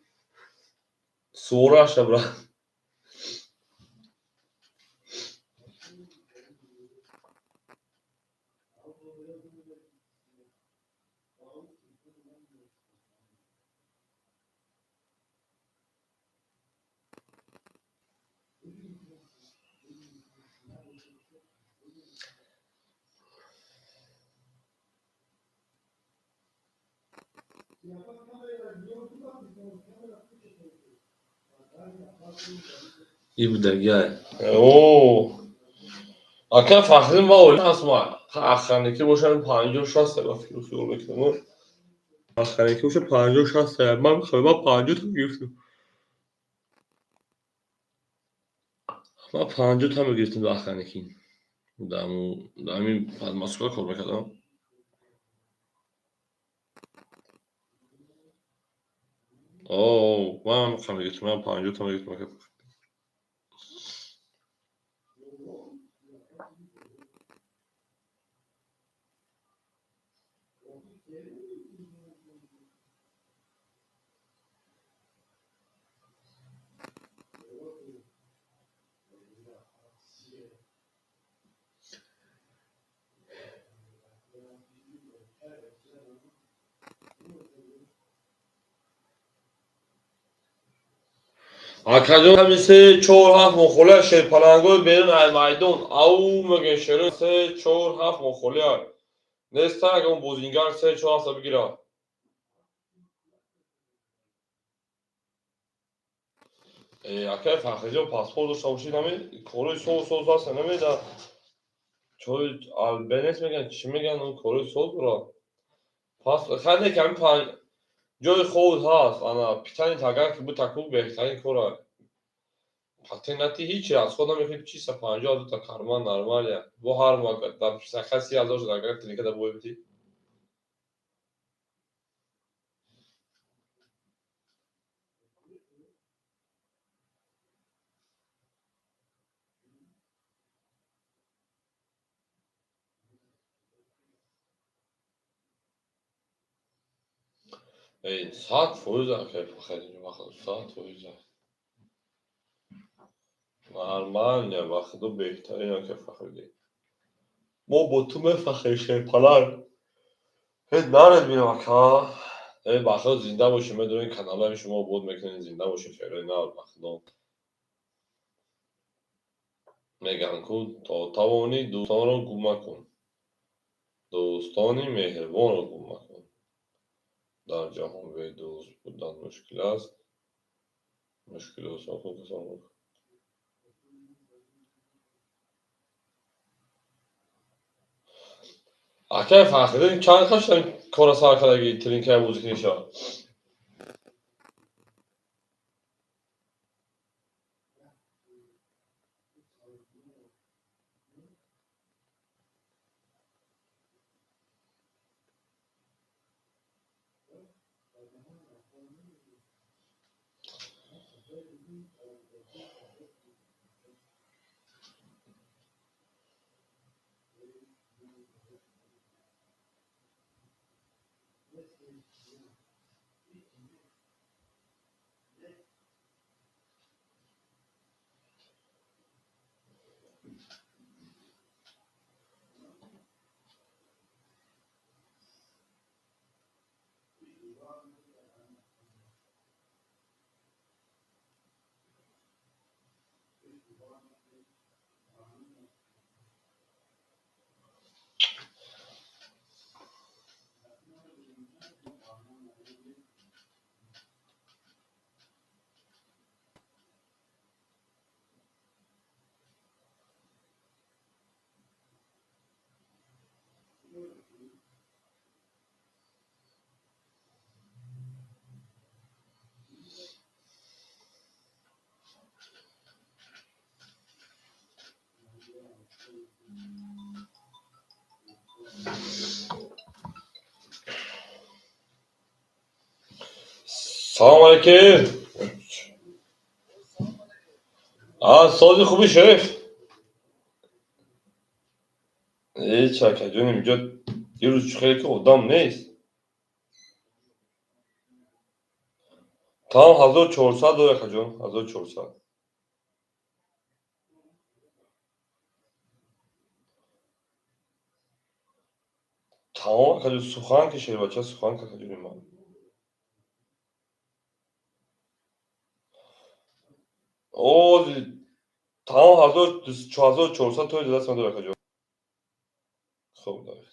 суораша брат. И будагай. О! Ака Фахриддин ма оли ҳаст ма. Охранникӣ бошам 50 60 ба фикру хиёл мекунам. Охранникӣ боша 50 60 ман мехоҳам, ман 50 та гирифтам. Ман 50 та мегирифтам дар охранникӣ. Дар ҳамин Москва кор мекардам. О, ман мехоҳам мегирифтам, ман 50 та мегирифтам ака. Акаҷон ҳамин 3 4 7 моҳ холия шерпалангои берун ай майдон ау мегӯян шерои 3 4 7 моҳ холия. Неста ягон бозингар 3 4 ҳафта бигира. Акай Фахриҷон паспорт дошта бошед, ҳамин корои соз соз ҳаста намеда. Чой албенес мегӯян, чӣ мегӯян, он корои соз дора. Пас хайр не ки ҳамин панҷ ҷои хоб ҳаст, ана питани агар ки бутаку беҳтарин кора. Патент нати ҳичи аз худ намекунӣ, чиста 50 000 та карман нормалия. Бо ҳар моҳ дар саха 30 000 шуд, агар клиника да бой битӣ. 100% акай Фахриддин, 100%. Нормально, ба худо беҳтарин акай Фахриддин. Мо бо ту мефахрем шерпаланг. Ҳеҷ наред бинам, ака. Э, ба худо, зинда бошед, медонед, каналҳои шумо обод мекунед, зинда бошед, шерои нав, ба худо. Мегӯянд ку, то тавонӣ дӯстонро гум макун. Дӯстони меҳрибонро гум макун. Дар ҷаҳон бедӯст будан мушкил аст. Мушкил осон кун, касон кун. Акай Фахриддин, чанд қашан кора сар кардаги тринкаи бозӣ куниша? Салом алейкум. А, сози хуби, шериф? Ҳеч, акаҷон, инҷо дирӯз чӣ хеле ки одам нест. Тамом, 1400 дор, акаҷон, 1400. Тамом, акаҷон, сухан ки, шербача, сухан ки, акаҷони ман. О, тамом, 1400 тои даст ман дор, акаҷон. Хуб, давай.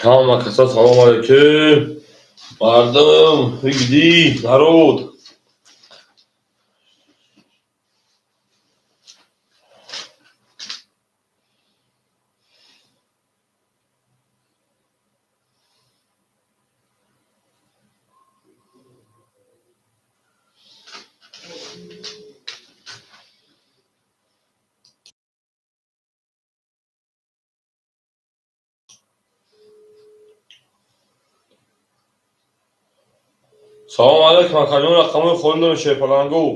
Ҳама каса салом алейкум. Мардум, где народ? Салом алейкум, акаҷон, рақамҳои холӣ дорем, Шерпалангу.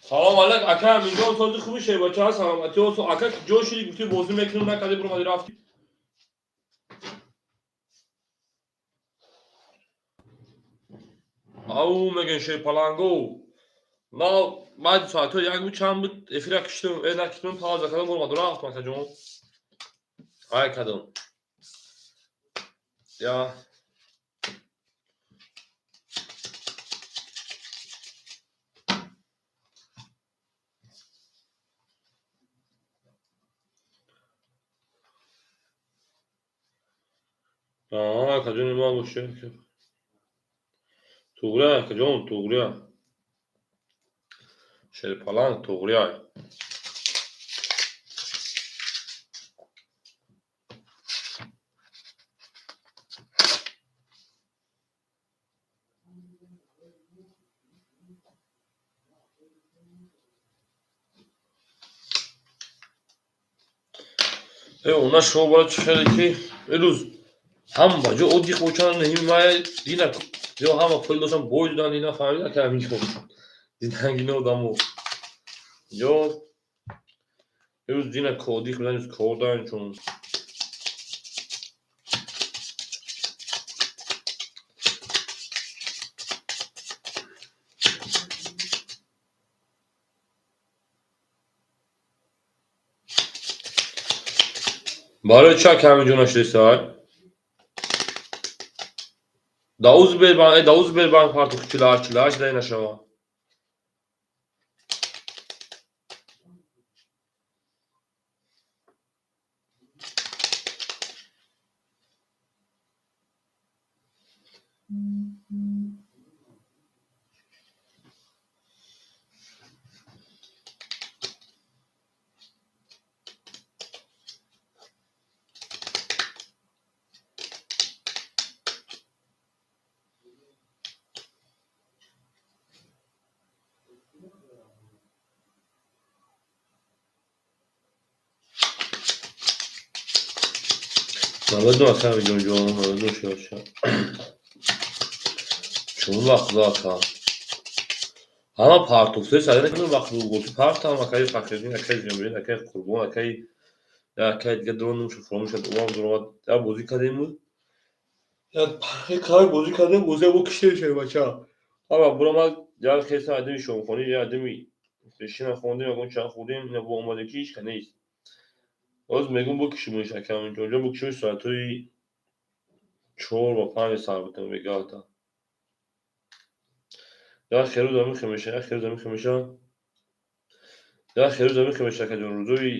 Салом алейк, ака Аминҷон, сози хуби шербача, саломатӣ осо. Ака, ҷо шиди, гуфти бозӣ мекунем, накарди, буромади рафти. Ау, мегӯем Шерпалангу. На, баъди соатҳои як буд, чанд буд, эфира киштум, накиштум, пауза кардам, буромаду рафтам, акаҷон. Ай кадом. Я акаҷони ман боше. Туғрия, акаҷон, туғрия. Шерпаланг туғрия. Она шумо бояд чӣ хеле ки ирӯз ҳама ҷо оддӣ хӯчан ҳимая дина ё ҳама пул доштан бой додан, дина фаҳмида ки ҳамин ҷо динангино одамо ё ирӯз дина оддӣ хӯрдан, ирӯз кор дан чун барои чӣ ака ҳамин ҷо нашидисай? Да Узбербанк партох 48 48 дай нашава. 92 ака ҷонҷон, 92 шоша. Чун вақт ака. Ҳама партофте сари вақт гуфт партам акаи Фахриддин, акаи Зиёмиддин, акаи Қурбон, акаи дигар дрон нумша фуромӯш шуд, уам дуромад. Я бозӣ кардем. Я кай бозӣ кардем, бозӣ бо киштем шуд бача. Ҳама буромад, я хеса адими шомхонӣ, я адими пешина хондем, ягон чанд хӯрдем, ина бо омадем ки ҳеч ка нест. Боз мегӯм бо кишимош ака Аминҷонҷон, бо кишимош соатҳои 4 ва 5 сар будем бегаҳта. Я херӯз ҳамин хемеша, я херӯз ҳамин хемеша, я херӯз ҳамин хемеша акаҷон, рӯзои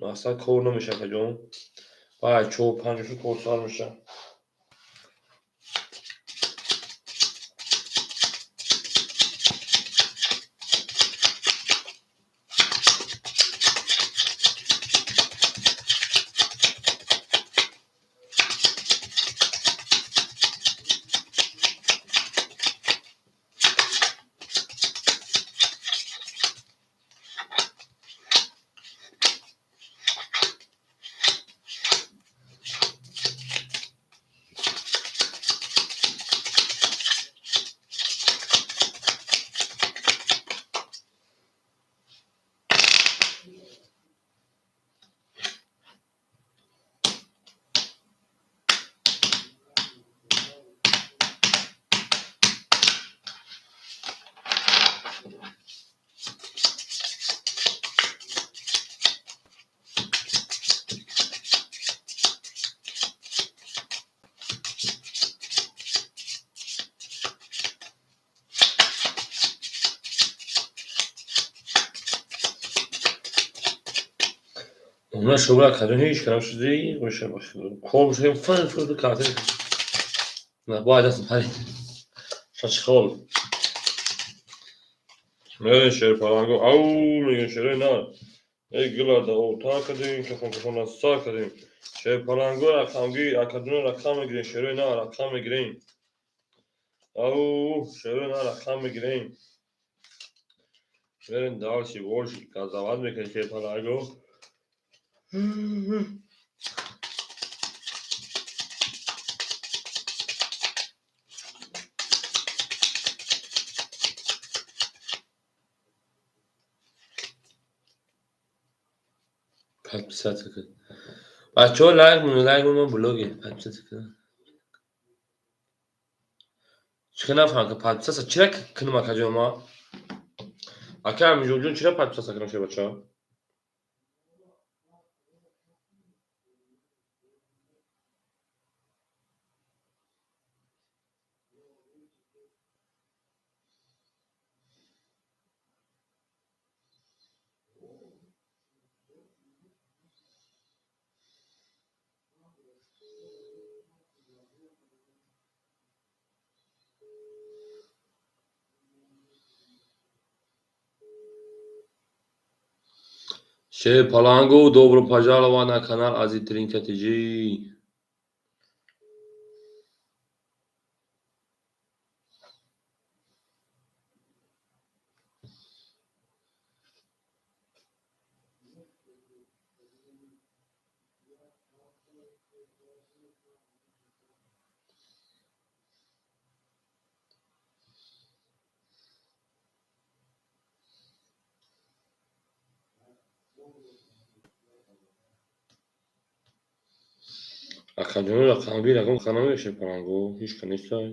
Мақсад кор намеша, акаҷон. Баъд 4-5 шуд, кор сар меша. Она шугла кадон ҳеҷ кардам шуди боша кор бошем фан фан кардем. На бояд аст пари. Шашхол. Мегӯян шер паланго ау мегӯян шерои на. Эй гила да о та кардем кафон кафон са кардем. Шер паланго рақамгир акадуна рақам мегирем шерои на рақам мегирем. Ау шерои на рақам мегирем. Мерем дальше больше казават мекунем шер паланго. Подписаться кун. Бачаҳо лайк монед, лайк монед, блоге. Подписаться кун. Чӣ нафаҳмам ки подписаться чира кунам акаҷон ма? Ака Амиҷонҷон чира подписаться кунам шумо бачаҳо? Шер Паланго, добро пожаловать на канал Ази Тринка ТЖ. Акаҷоно рақамгир ягон канал мешед Паланго? Ҳеҷ ка нестай.